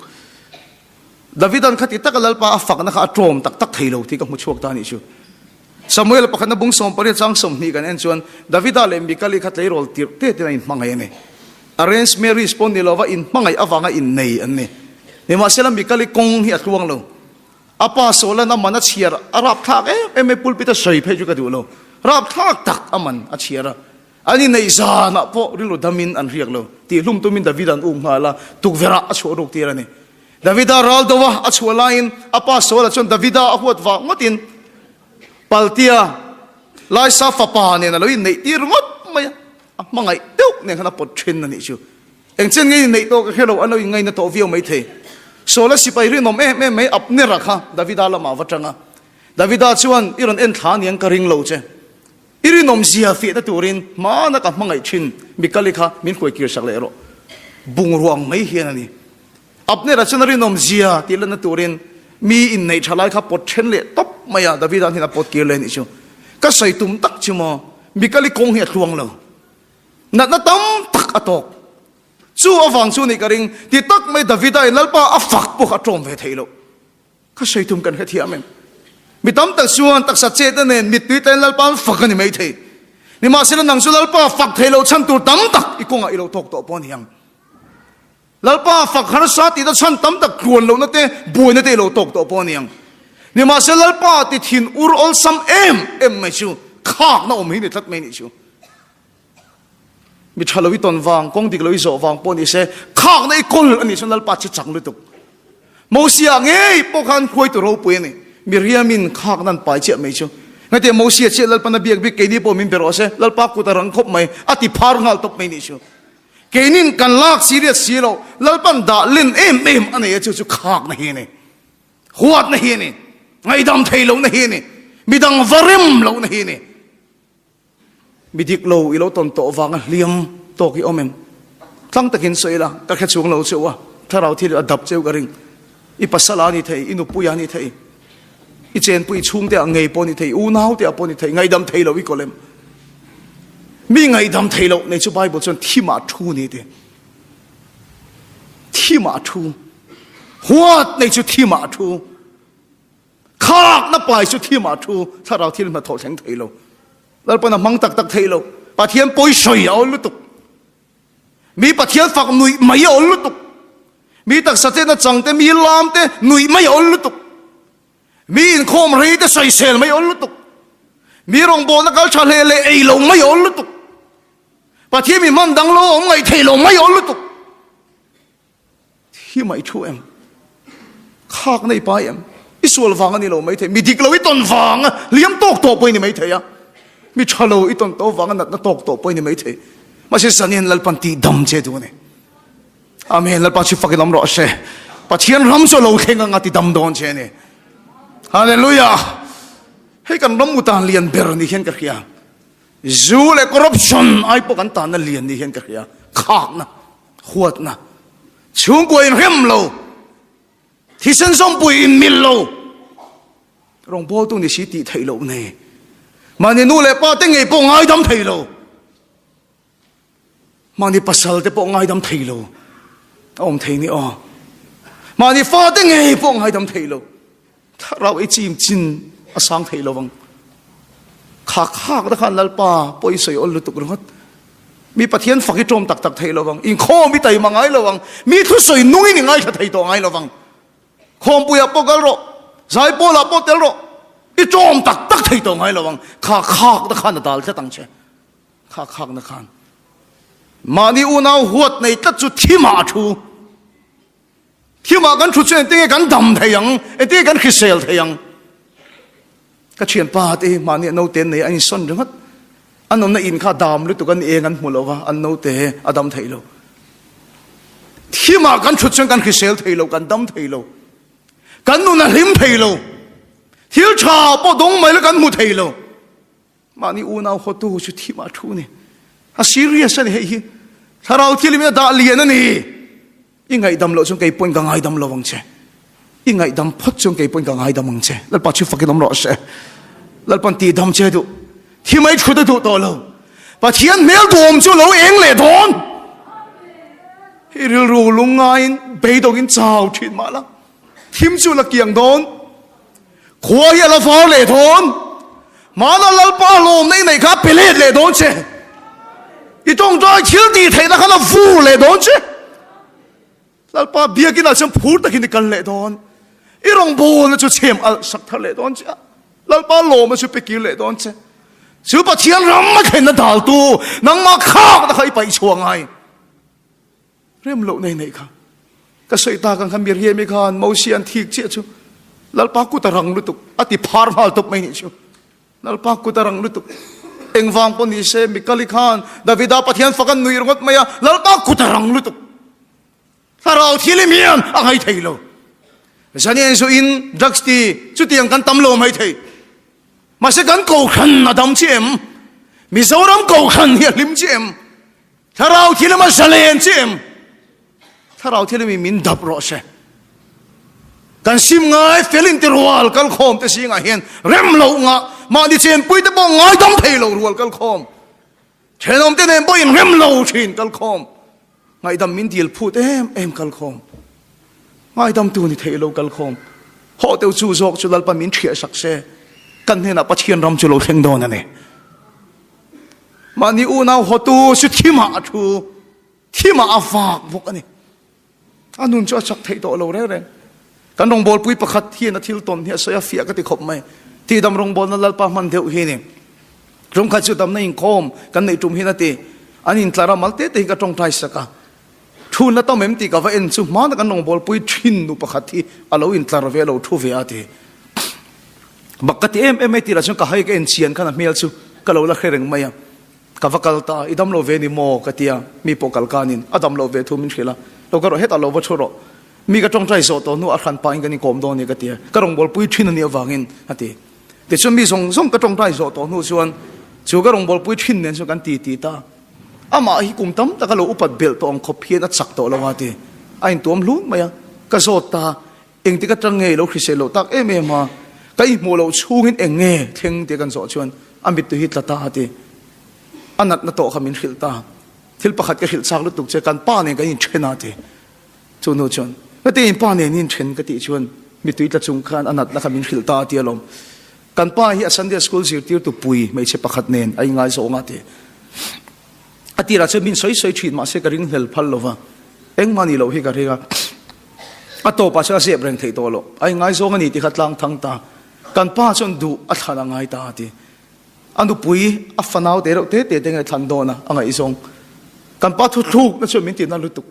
Davidan khati taka Lalpa a fakna kha a tlawm tak tak thei lo tih ka hmu chhuak ta a nih chu. Samuel pakhatna bung 18 chang 20 kan en chuan Davida leh Mikali kha tleirawl tirh te ten a inhmangaih a ni. Arrange marriage pawh ni lova inhmangaih avanga innei an ni. Nimahsela Mikali kawng hi a tluang lo. A pa Saula'n a man a chhiar a rapthlak em em mai pulpit a sawi phei chu ka duh lo. Rapthlak tak a man a chhiar a. An inneih zanah pawh rilru damin an riak lo. Tihhlum tumin Davida an um nghal a, tukverhah a chhuah ruk tir a ni. Davida ral do a, a chhuah laiin a pa Saula chuan Davida a huat vah ngawtin Paltia Laisa fapa nen a lo inneih tir ngawt mai a, a hmangaih deuh nen khan a pawt thin a nih chu. Engchen nge inneih tawh ka hre lo, an lo inngaina tawh viau mai thei. Saula sipai rinawm em em mai Abnera kha Davida lamah a va tang a. Davida chuan, I rawn en thla aniang ka ring lo che. I rinawmzia fiahna turin hmana ka hmangaih thin Mikali kha min hruai kir sak leh rawh. Bungruang mai hian a ni. Abner-a chuan a rinawmzia tih lanna turin mi inneih tha lai kha pawt then leh tawp mai a, Davida hian a pawt kir leh a nih chu. Ka sawi tum tak chu maw, Mikali kawng hi a tluang lo. Natna tam tak a tawk. Chu avang chu nih ka ring, ti tak mai Davida in Lalpa a fak pawh kha a tlawm ve thei lo. Ka sawi tum kan hrethiam em? Mi tam tak chuan taksa chetna nen mittui tlaiin Lalpa an fak a ni mai thei. Nimahsela nang chu Lalpa fak thei lo chhan tur tam tak i kawngah i lo tawk tawh pawh a ni ang. Lalpa fak harsa tihna chhan tam tak tluan lohna te, buaina te i lo tawk tawh pawh a ni ang. Nimahsela Lalpa ti thin ur awlsam em em mai chu khakna awm hi ni tlat mai nih chu. Mi tha lo i tawn vang, kawng dik lo i zawh vang pawh ni se, khakna i kawl a nih chuan Lalpa che chang lutuk. Mosia ngei pawh khan hruaitu ropui a ni. Miriamin khakna an pai chiah mai chu. Ngaihtuah Mosia chiah Lalpan a biak bik keini pawh min be rawh se, Lalpa kut a rang khawp mai, a ti phar nghal tawp mai nih chu. Keinin kan lak serious si lo, Lalpan dah len em em a nei a chu chu khakna hi a ni. Huatna hi a ni. Ngaihdam thei lohna hi a ni. Midang va rem lohna hi a ni. Mi dik lo i lo tawn tawh vanga hliam tawk i awm em? Tlang takin sawi ila, ka hre chung lo cheu a, thlarau thil a dap cheu ka ring. I pasal a ni thei, i nupui a ni thei, i chenpui i chhungte ah ngei pawh a ni thei, i unau te ah pawh a ni thei, ngaihdam thei lo i kawl em? Mi ngaihdam thei loh nei chu Bible chuan thimah thu ni ti. Thimah thu. Huat nei chu thimah thu. Khakna pai chu thimah thu thlarau thil hnathawh thleng thei lo. Lalpan a hmang tak tak thei lo. Pathian pawi sawi a awl lutuk. Mi Pathian fak nuih mai a awl lutuk. Mi taksa chetna chang te, mi lam te nuih mai a awl lutuk. Mi inkhawm rei te sawisel mai a awl lutuk. Mi rawngbawlna kal tha hle leh ei lo mai a awl lutuk. Pathian mi hman dang lo awm ngaih thei lo mai a awl lutuk. Hi mai thu em? Khak nei pai em? I sual vang a ni lo mai thei. Mi dik lo i tawn vang a liam tawk tawh pawh i ni mai thei a. Mi tha lo i tawn tawh vang a natna tawk tawh pawh i ni mai thei. Mahse Zanin Lalpan tih dam che duh a ni. Amen. Lalpa chu fakin awm rawh se. Pathian ram chu a lo thleng anga ti dam dawn che a ni. Hallelujah. Hei kan ram utan lian ber ni hian ka hria. Zu leh corruption ai pawh kan tanna lian ni hian ka hria. Khakna. Huatna, chhungkua inrem lo, thisen zawmpui inmil lo, rawngbawltu ni si tih theih loh nei, mahni nu leh pa te ngei pawh ngaidam thei lo, mahni pasal te pawh ngaidam thei lo, a awm thei ni aw, mahni fa te ngei pawh ngaidam thei lo. Thlarau ei chim chin a sang thei lo vang. Khak khak te khan Lalpa pawi sawi awl lutuk ringawt. Mi Pathian fak i ṭawm tak tak thei lo vang. Inkhawm i taima ngai lo vang. Mi thusawi nungin i ngaithla thei tawh ngai lo vang. Khawmpuiah pawh kal rawh, zaipawlah pawh tel rawh, i ṭawm tak tak thei tawh ngai lo vang. Khak khak te khan a dal tlat ang che. Khak khak na khan. Mahni unau huat nei tlat chu thimah a thu. Thimah kan thu chu engtinge kan dam thei ang, engtinge kan hrisel thei ang. Ka thianpa te hi mahni a naute an nei a, an insawn ringawt. An awmna in kha dam lutuk an eng an hmu lo va, an naute a dam thei lo. Thimah kan thut chuan kan hrisel thei lo, kan dam thei lo. Kan nun a hlim thei lo. Thil tha pawh dawng mai la kan hmu thei lo. Mahni unau hotu chu thim ah thu a ni. A serious a ni hei hi. Thlarau thil in a dah lian a ni. I ngaihdam loh chuan kei pawhin ka ngaidam lo ang che. I ngaihdam phawt chuan kei pawhin ka ngaidam ang che. Lalpa chu fakin awm rawh se. Lalpan tihdam che duh. Thi mai thut a duh tawh lo. Pathian hmel duhawm chu lo eng leh dawn. I rilru lungngaiin beidawngin chau thin mah la. Thim chu la kiang dawn. Khua hi a la var leh dawn. Hmana Lalpa lawmna i neih kha a pe let leh dawn che. I tawngtai thil tih theihna khan a vur leh dawn che. Lalpa biakinah chuan phur takin i kal leh dawn. I rawngbawlna chu chhem alh sak thar leh dawn che a. Lalpa lawmna chu pe kir leh dawn che. Chu Pathian ram a thlenna daltu nangmah khakna kha i paih chhuah ngai. Rem loh nei neih kha. Ka sawi tak ang kha Miriam-i khan Mosia an thik chiah chu Lalpa kut a rang lutuk a ti phar nghal tawp mai nih chu. Lalpa kut a rang lutuk. Engvang pawh ni se Mikali khan Davida Pathian fak an nuih ringawt mai a, Lalpa kut a rang lutuk. Thlarau thilim hian a ngai thei lo. Zanian zu in drugs ti chutiang kan tam lo mai thei. Mahse kan kohhran a dam chiah em? Mizoram kohhran hi a hlim chiah em? Thlarau thilem a zalen che em? Thlarau thilem in min dap rawh se. Kan sim ngai fel in ti rual kal khawm te zingah hian rem loh ngah mahni chenpui te pawh ngaidam thei lo rual kal khawm. Thenawm te nen pawh in rem lo thin kal khawm. Ngaihdam min dil phut em em kalkhawm. Ngaidamtu ni thei lo kalkhawm. Hawh deuh chu zawk chu Lalpa min ṭhiah sak se, kan hnenah Pathian ram chu lo thleng dawn a ni. Mahni unau hawtu chu thimah a thu, thimah a vak bawk a ni. A nun chu a chak theih tawh lo reng reng. Kan rawngbawlpui pakhat hian a thil tawn hi a sawi a fiah ka ti khawp mai. Tihdam rawngbawlna Lalpa hman deuh hi ni. Tumkhat chu damna inkhawm kan neih tum hian a ti. An intlar a, mal te te hi ka tawngtai sak a. Thu na tam em tih ka va en chu hmana kan rawngbawlpui thin nu pakhat hi a lo intlar ve a lo thu ve a ti. Bak ka ti em em mai tih lah chuan ka hai ka en chian khan a hmel chu ka lo la hre reng mai a. Ka va kal ta, i dam lo ve ni maw? ka ti a, mi pawh kal kanin a dam lo ve thu min hrilh a, lo ka rawh hetah lo va thu rawh, mi ka tawngtai zawh tawh hnu a hran pahin kan inkawm dawn a ni ka ti a, ka rawngbawlpui thin a nih avangin a ti. Tichuan mi zawng zawng ka tawngtai zawh tawh hnu chuan chu ka rawngbawlpui thin nen chuan kan ti ti ta. Amah hi kum tam taka lo upat belh tawh ang khawp hian a chak tawh lo a ti. A intuam hlun mai a, ka zawt ta, Engtik atang nge i lo hrisel loh tak em em a, ka inhmuh loh chhungin eng nge thleng tih kan zawh chuan a mittui hi tla ta a ti. A natna tawh kha min hrilh ta. Thil pakhat ka hrilh chak lutuk che, kan pa nen kan inthen a ti. Chu nu chuan, Ngati in pa nen i inthen ka tih chuan mittui tla chung khan a natna kha min hrilh ta a ti alawm. Kan pa hi a Sunday school zirtirtu pui hmeichhe pakhat nen a ingaizawng a ti. A tirah chuan min sawi sawi thin mahse ka ringhlel phal lova, engmah nih loh hi ka ring a. A tawpah chuan a zep reng theih tawh loh. A ingaizawng a ni tih kha tlang thang ta. Kan pa chuan duh a thlan a ngai ta a ti. A nupui a fanau te reuh te te te nge thlan dawn a, a ngaihzawng. Kan pa thuthlukna chuan min tina lutuk.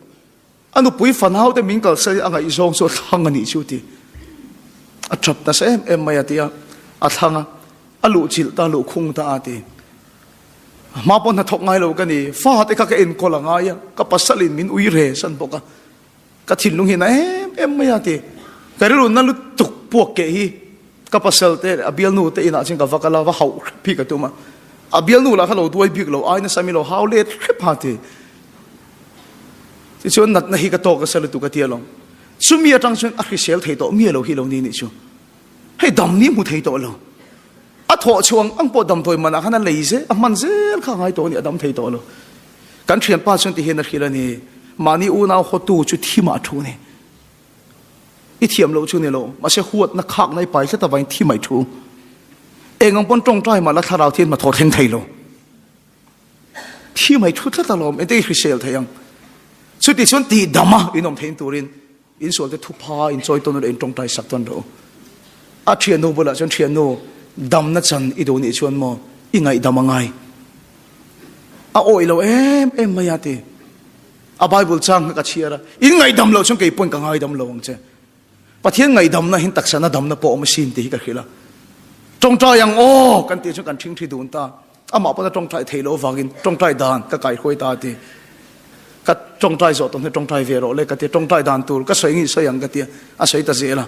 A nupui fanau te min kalsan in a ngaihzawng chu a thlang a nih chu ti. A tap nasa em em mai a ti a, a thlang a, a luhchilh ta, luhkhung ta a ti. A hma pawh hnathawk ngai lo ka ni, fa te kha ka enkawl a ngai a, ka pasal in min ui re san bawk a, ka thinlung hi na em em mai a ti. Ka rilru na lutuk puak keh hi ka pasal te a bialnu te inah chuan ka va kal a, va hauh hrep hi ka tum a, a bialnu lah kha lo duai bik lo, ai nasa mi lo hau let hrep ha ti. Tichuan natna hi ka tawk nasa lutuk a ti alawm. Chumi atang chuan a hrisel thei tawh miah lo hi lo ni nih chu. Hei dam ni hmu thei tawh lo. A thawh chhuang ang pawh damdawi manah khan a lei zel, a hman zel kha a ngai tawh a ni, a dam thei tawh lo. Kan thianpa chuan ti hian a hrilh a ni, mahni unau hawtu chu thi mah thu a ni. I thiam loh chu ni lo, mahse huatna khakna i pai tlat avangin thi mai thu. Eng ang pawn tawngtai mah la thlarau thian hmathawh thleng thei lo. Thi mai thu tlat alawm, engte i hrisel thei ang. Chuti chuan tihdama in awm thein turin insualte thupha in chawi tawn rawh, in tawngtai sak tawn rawh u. A thiannu bulah chuan thiannu damna chan i duh nih chuan maw i ngaihdam a ngai. A awih lo em em mai a ti. A Bible chang kha ka chhiar a, in ngaihdam loh chuan kei pawn ka ngaidam lo ang che. Pathian ngaihdamna hin taksana damna pawh awm asin tih hi ka hrilh a. Tawngtai ang aw kan tih chuan kan thingthi dun ta. Amah pawn a tawngtai theih loh avangin tawngtai dan ka kaihruai ta a ti. Ka tawngtai zawh tawh hnu tawngtai ve rawh le ka ti a, tawngtai dan tur ka sawi ngei sawi ang ka ti a, a sawi ta zel a.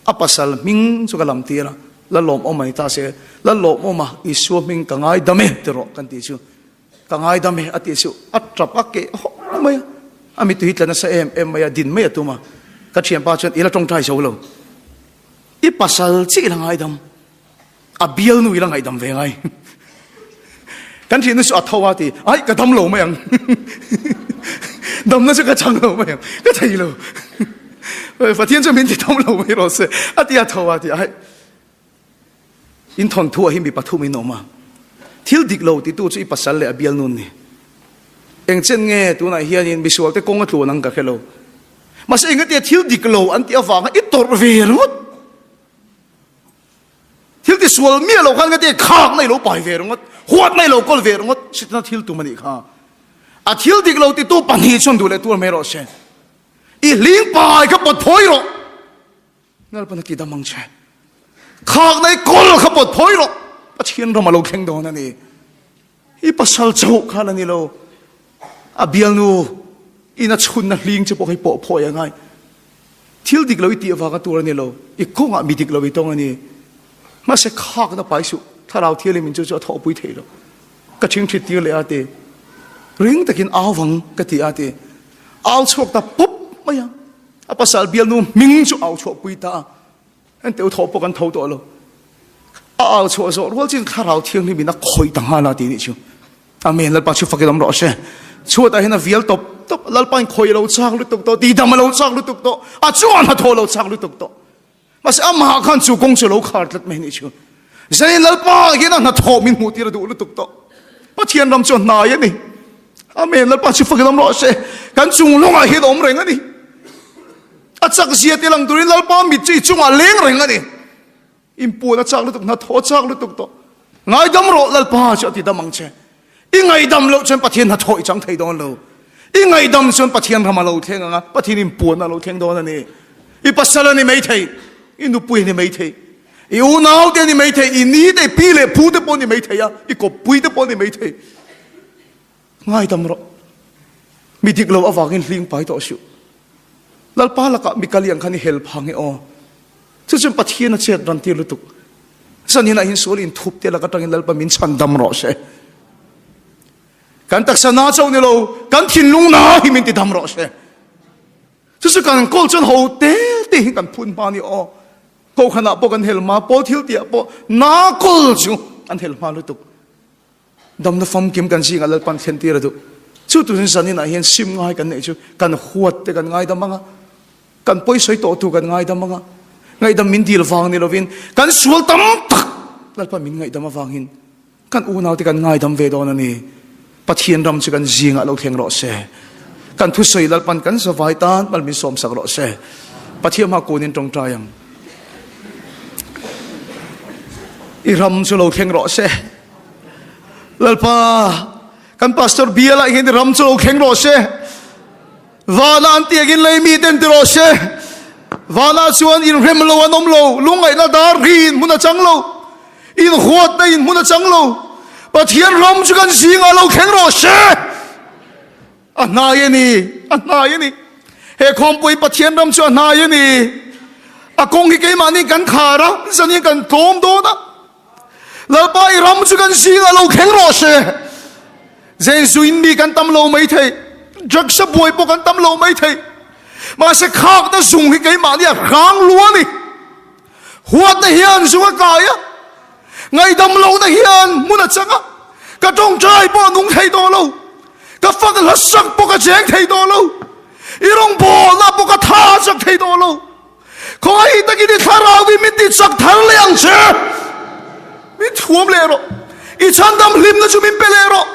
A pasal hming chu ka lam tir a, la lawmawm a ni ta se, la lawmawm a Isua hming ka ngaidam e ti rawh kan tih chu. Ka ngaidam e a tih chu a tap a keh hawk mai a, a mittui hi tla nasa em em mai a, din mai a tum a, ka thianpa chuan i la tawngtai zo lo, i pasal chiah i la ngaidam, a bialnu i la ngaihdam ve ngai. Kan thiannu chu a tho a ti, ai ka dam lo mai ang, damna chu ka chang lo mai ang, ka thei lo, Pathian chu min ti dam lo mai rawh se, a ti a tho a ti, ai. In thawnthu ah hi mi pathum in awm a, thil dik lo titu chu i pasal leh a bialnu an ni. Engchen nge tunah hianin misualte kawng a tluan ang ka hre lo. Mahse engatia thil dik lo an tih avanga i tawrh ve ringawt. Thil ti sual miah lo khan engatia khakna i lo pai ve ringawt, huatna i lo kawl ve ringawt, sitna thil tum a nih kha. A thil dik lo titu pahnih chuan duh leh tur mai rawh se. I hling pai kha pawt phawi rawh. Lalpan a ti dam ang che. Khakna i kawl kha pawt phawi rawh. Pathian ram a lo thleng dawn a ni. I pasal chauh kha la ni lo. A bialnu in a chhunna hling che pawh hi pawh phawi a ngai. Thil dik lo i tih avanga tur a ni lo. I kawngah mi dik lo i tawng a ni. Mahse khakna pai suh. Thlarau thianghlim in chu chu a thawhpui thei lo. Ka ṭhingṭhit tir leh a ti. Ring takin au vang ka ti a ti. Au chhuak ta pawp mai a. A pasal bialnu hming chu au chhuahpui ta a, en teu thawh pawh kan tho tawh lo. A au chhuah zawh rual chin thlarau thianghlim in a khawih ta nghal a ti nih chu. Amen Lalpa chu fakin awm rawh se. Chhuatah hian a vial tawp. tawp tawp. Lalpain khawi a lo chak lutuk tawh, tihdam a lo chak lutuk tawh, a chungah hnathawh a lo chak lutuk tawh. Mahse amah khan chu kawng chu a lo khar tlat mai a nih chu. Zanin Lalpa hian a hnathawh min hmuh tir a duh lutuk tawh. Pathian ram chu a hnai a ni. Amen. Lalpa chu fakin awm rawh se. Kan chung lawngah hian a awm reng a ni. A chak zia te lang turin Lalpa mit chu i chungah leng reng a ni. Inpuan a chak lutuk, hnathawh a chak lutuk tawh. Ngaidam rawh Lalpa chu a ti dam ang che. I ngaidam loh chuan Pathian hnathawh i chang thei dawn lo. I ngaidam chuan Pathian ram a lo thleng ang a, Pathian inpuan a lo thleng dawn a ni. I pasal a ni mai thei, i nupui a ni mai thei, i unau te a ni mai thei, i ni te, i pi leh pu te pawh a ni mai thei a, i kawppui te pawh a ni mai thei. Ngaidam rawh. Mi dik lo avangin hling pai tawh suh. Lalpa lakah mi kaliang khan i hel phang e aw. Chu chuan Pathian a chet ran tir lutuk. Zanin ah hian sual inthup te lak atangin Lalpa min chhan dam rawh se. Kan taksa na chauh ni lo, kan thinlung na hi min ti dam rawh se. Chu chu kan kawl chuan ho te te hi kan phun hma ni aw. Kohhran ah pawh kan hel hma, pawl thil tih ah pawh na kawl chu an hel hma lutuk. Damna famkim kan zingah Lalpan thlen tir a duh. Chu turin zanin ah hian sim ngai kan neih chu kan huat te kan ngaidam ang a, kan pawisawi tawh tu kan ngaidam ang a, ngaihdam min dil vang ni lovin kan sual tam tak Lalpan min ngaihdam avangin kan unau te kan ngaidam ve dawn a ni. Pathian ram chu kan zingah lo thleng rawh se. Kan thusawi Lalpan kan zavai tan mal min sawmsak rawh se. Pathian hma kunin tawngtai ang. I ram chu lo thleng rawh se. Lalpa, kan pastor bialah hian i ram chu lo thleng rawh se. Vana an tiangin lei mi ten ti rawh se. Vana chuan inrem lo an awm lo, lungngaihna dar ri in hmun a chang lo, inhuatna in hmun a chang lo. Pathian ram chu kan zingah lo thleng rawh se. A hnai a ni, a hnai a ni. He khawmpui Pathian ram chu a hnai a ni. A kawng hi keimahni kan khar a, zanin kan tlawm dawn a. Lalpa i ram chu kan zingah lo thleng rawh se. Zenzuin mi kan tam lo mai thei, drugs a buai pawh kan tam lo mai thei. Mahse khakna zung hi keimahni a hrang lu a ni. Huatna hian zung a kai a, ngaihdam lohna hian hmun a chang a, ka tawngtai pawh a nung thei tawh lo, ka fak hla sak pawh ka cheng thei tawh lo, i rawngbawlna pawh ka tha chak thei tawh lo. Khawngaih takin i thlarau hi min ti chak thar leh ang che. Min thuam leh rawh. I chhandam hlimna chu min pe leh rawh.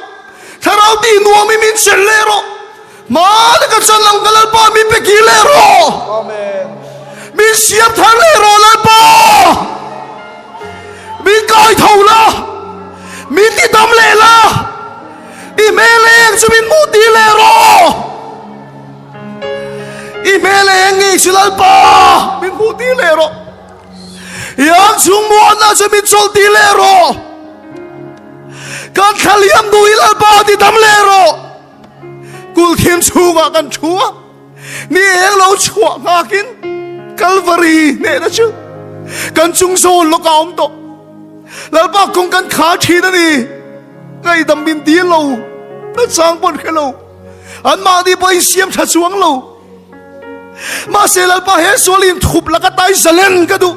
Thlarau tih nuam hi min chelh leh rawh. Hmana ka chan ang ka Lalpa min pe kir leh rawh. Amen. Min siam thar leh rawh Lalpa. Min kai tho la. Min ti dam leh la. I hmel eng chu min hmuh tir leh rawh. I hmel eng ngei chu Lalpa min hmuh tir leh rawh. Iang chung muanna chu min chawlh tir leh rawh. Kan thlaliam duh i Lalpa ti dam leh rawh. Kulthim chhungah kan thu a, ni eng lo chhuah nghakin Kalvari hnehna chu kan chung zawn lawk a awm tawh. Lalpa kawng kan khar thin a ni. Ngaihdam min dil lo, na chang pawn hre lo. Anmahni pawh insiam tha chuang lo. Mahse Lalpa he sual inthup laka tai zalen ka duh.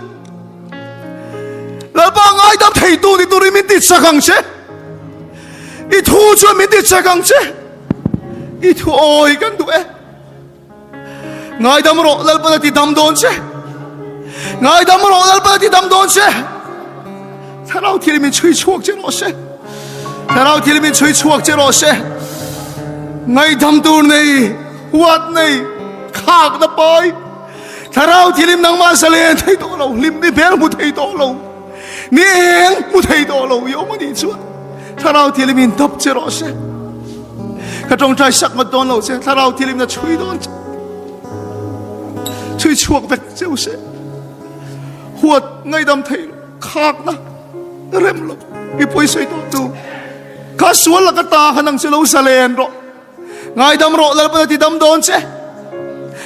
Lalpa ngaidam theitu ni turin min ti chak ang che. I thu chuan min ti chak ang che. I thu awi kan duh e. Ngaidam rawh Lalpa ti dam dawn che. Ngaidam rawh Lalpa ti dam dawn che. Thlarau thil min chhui chhuak che rawh se. Thlarau thil min chhui chhuak che rawh se. Ngaidam tur nei, huat nei, khak na pai. Thlarau thilim nangmah zalen thei tawh lo, hlim ni hmel hmu thei tawh lo, ni eng hmu thei tawh lo i awm a nih chuan Thlarau thilim in dap che rawh se. Ka tawngtai sak ngawt dawn lo che, Thlarau thilim na chhui dawn che. Chhui chhuak vek cheu se. Huat ngaidam thei lo, khak na rem lo, i pawisai tawh tu. Kha sual laka ta kha nang chu lo zalen rawh. Ngaidam rawh Lalpan a ti dam dawn che.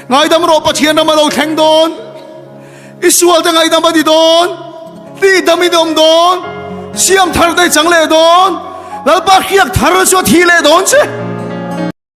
Ngaidam rawh Pathian ram a lo thleng dawn. I sual te ngaidam a ti dawn. Ti dam i awm dawn. Siam thar te chang leh dawn. Lalpa hriak thar chu a thi leh dawn che.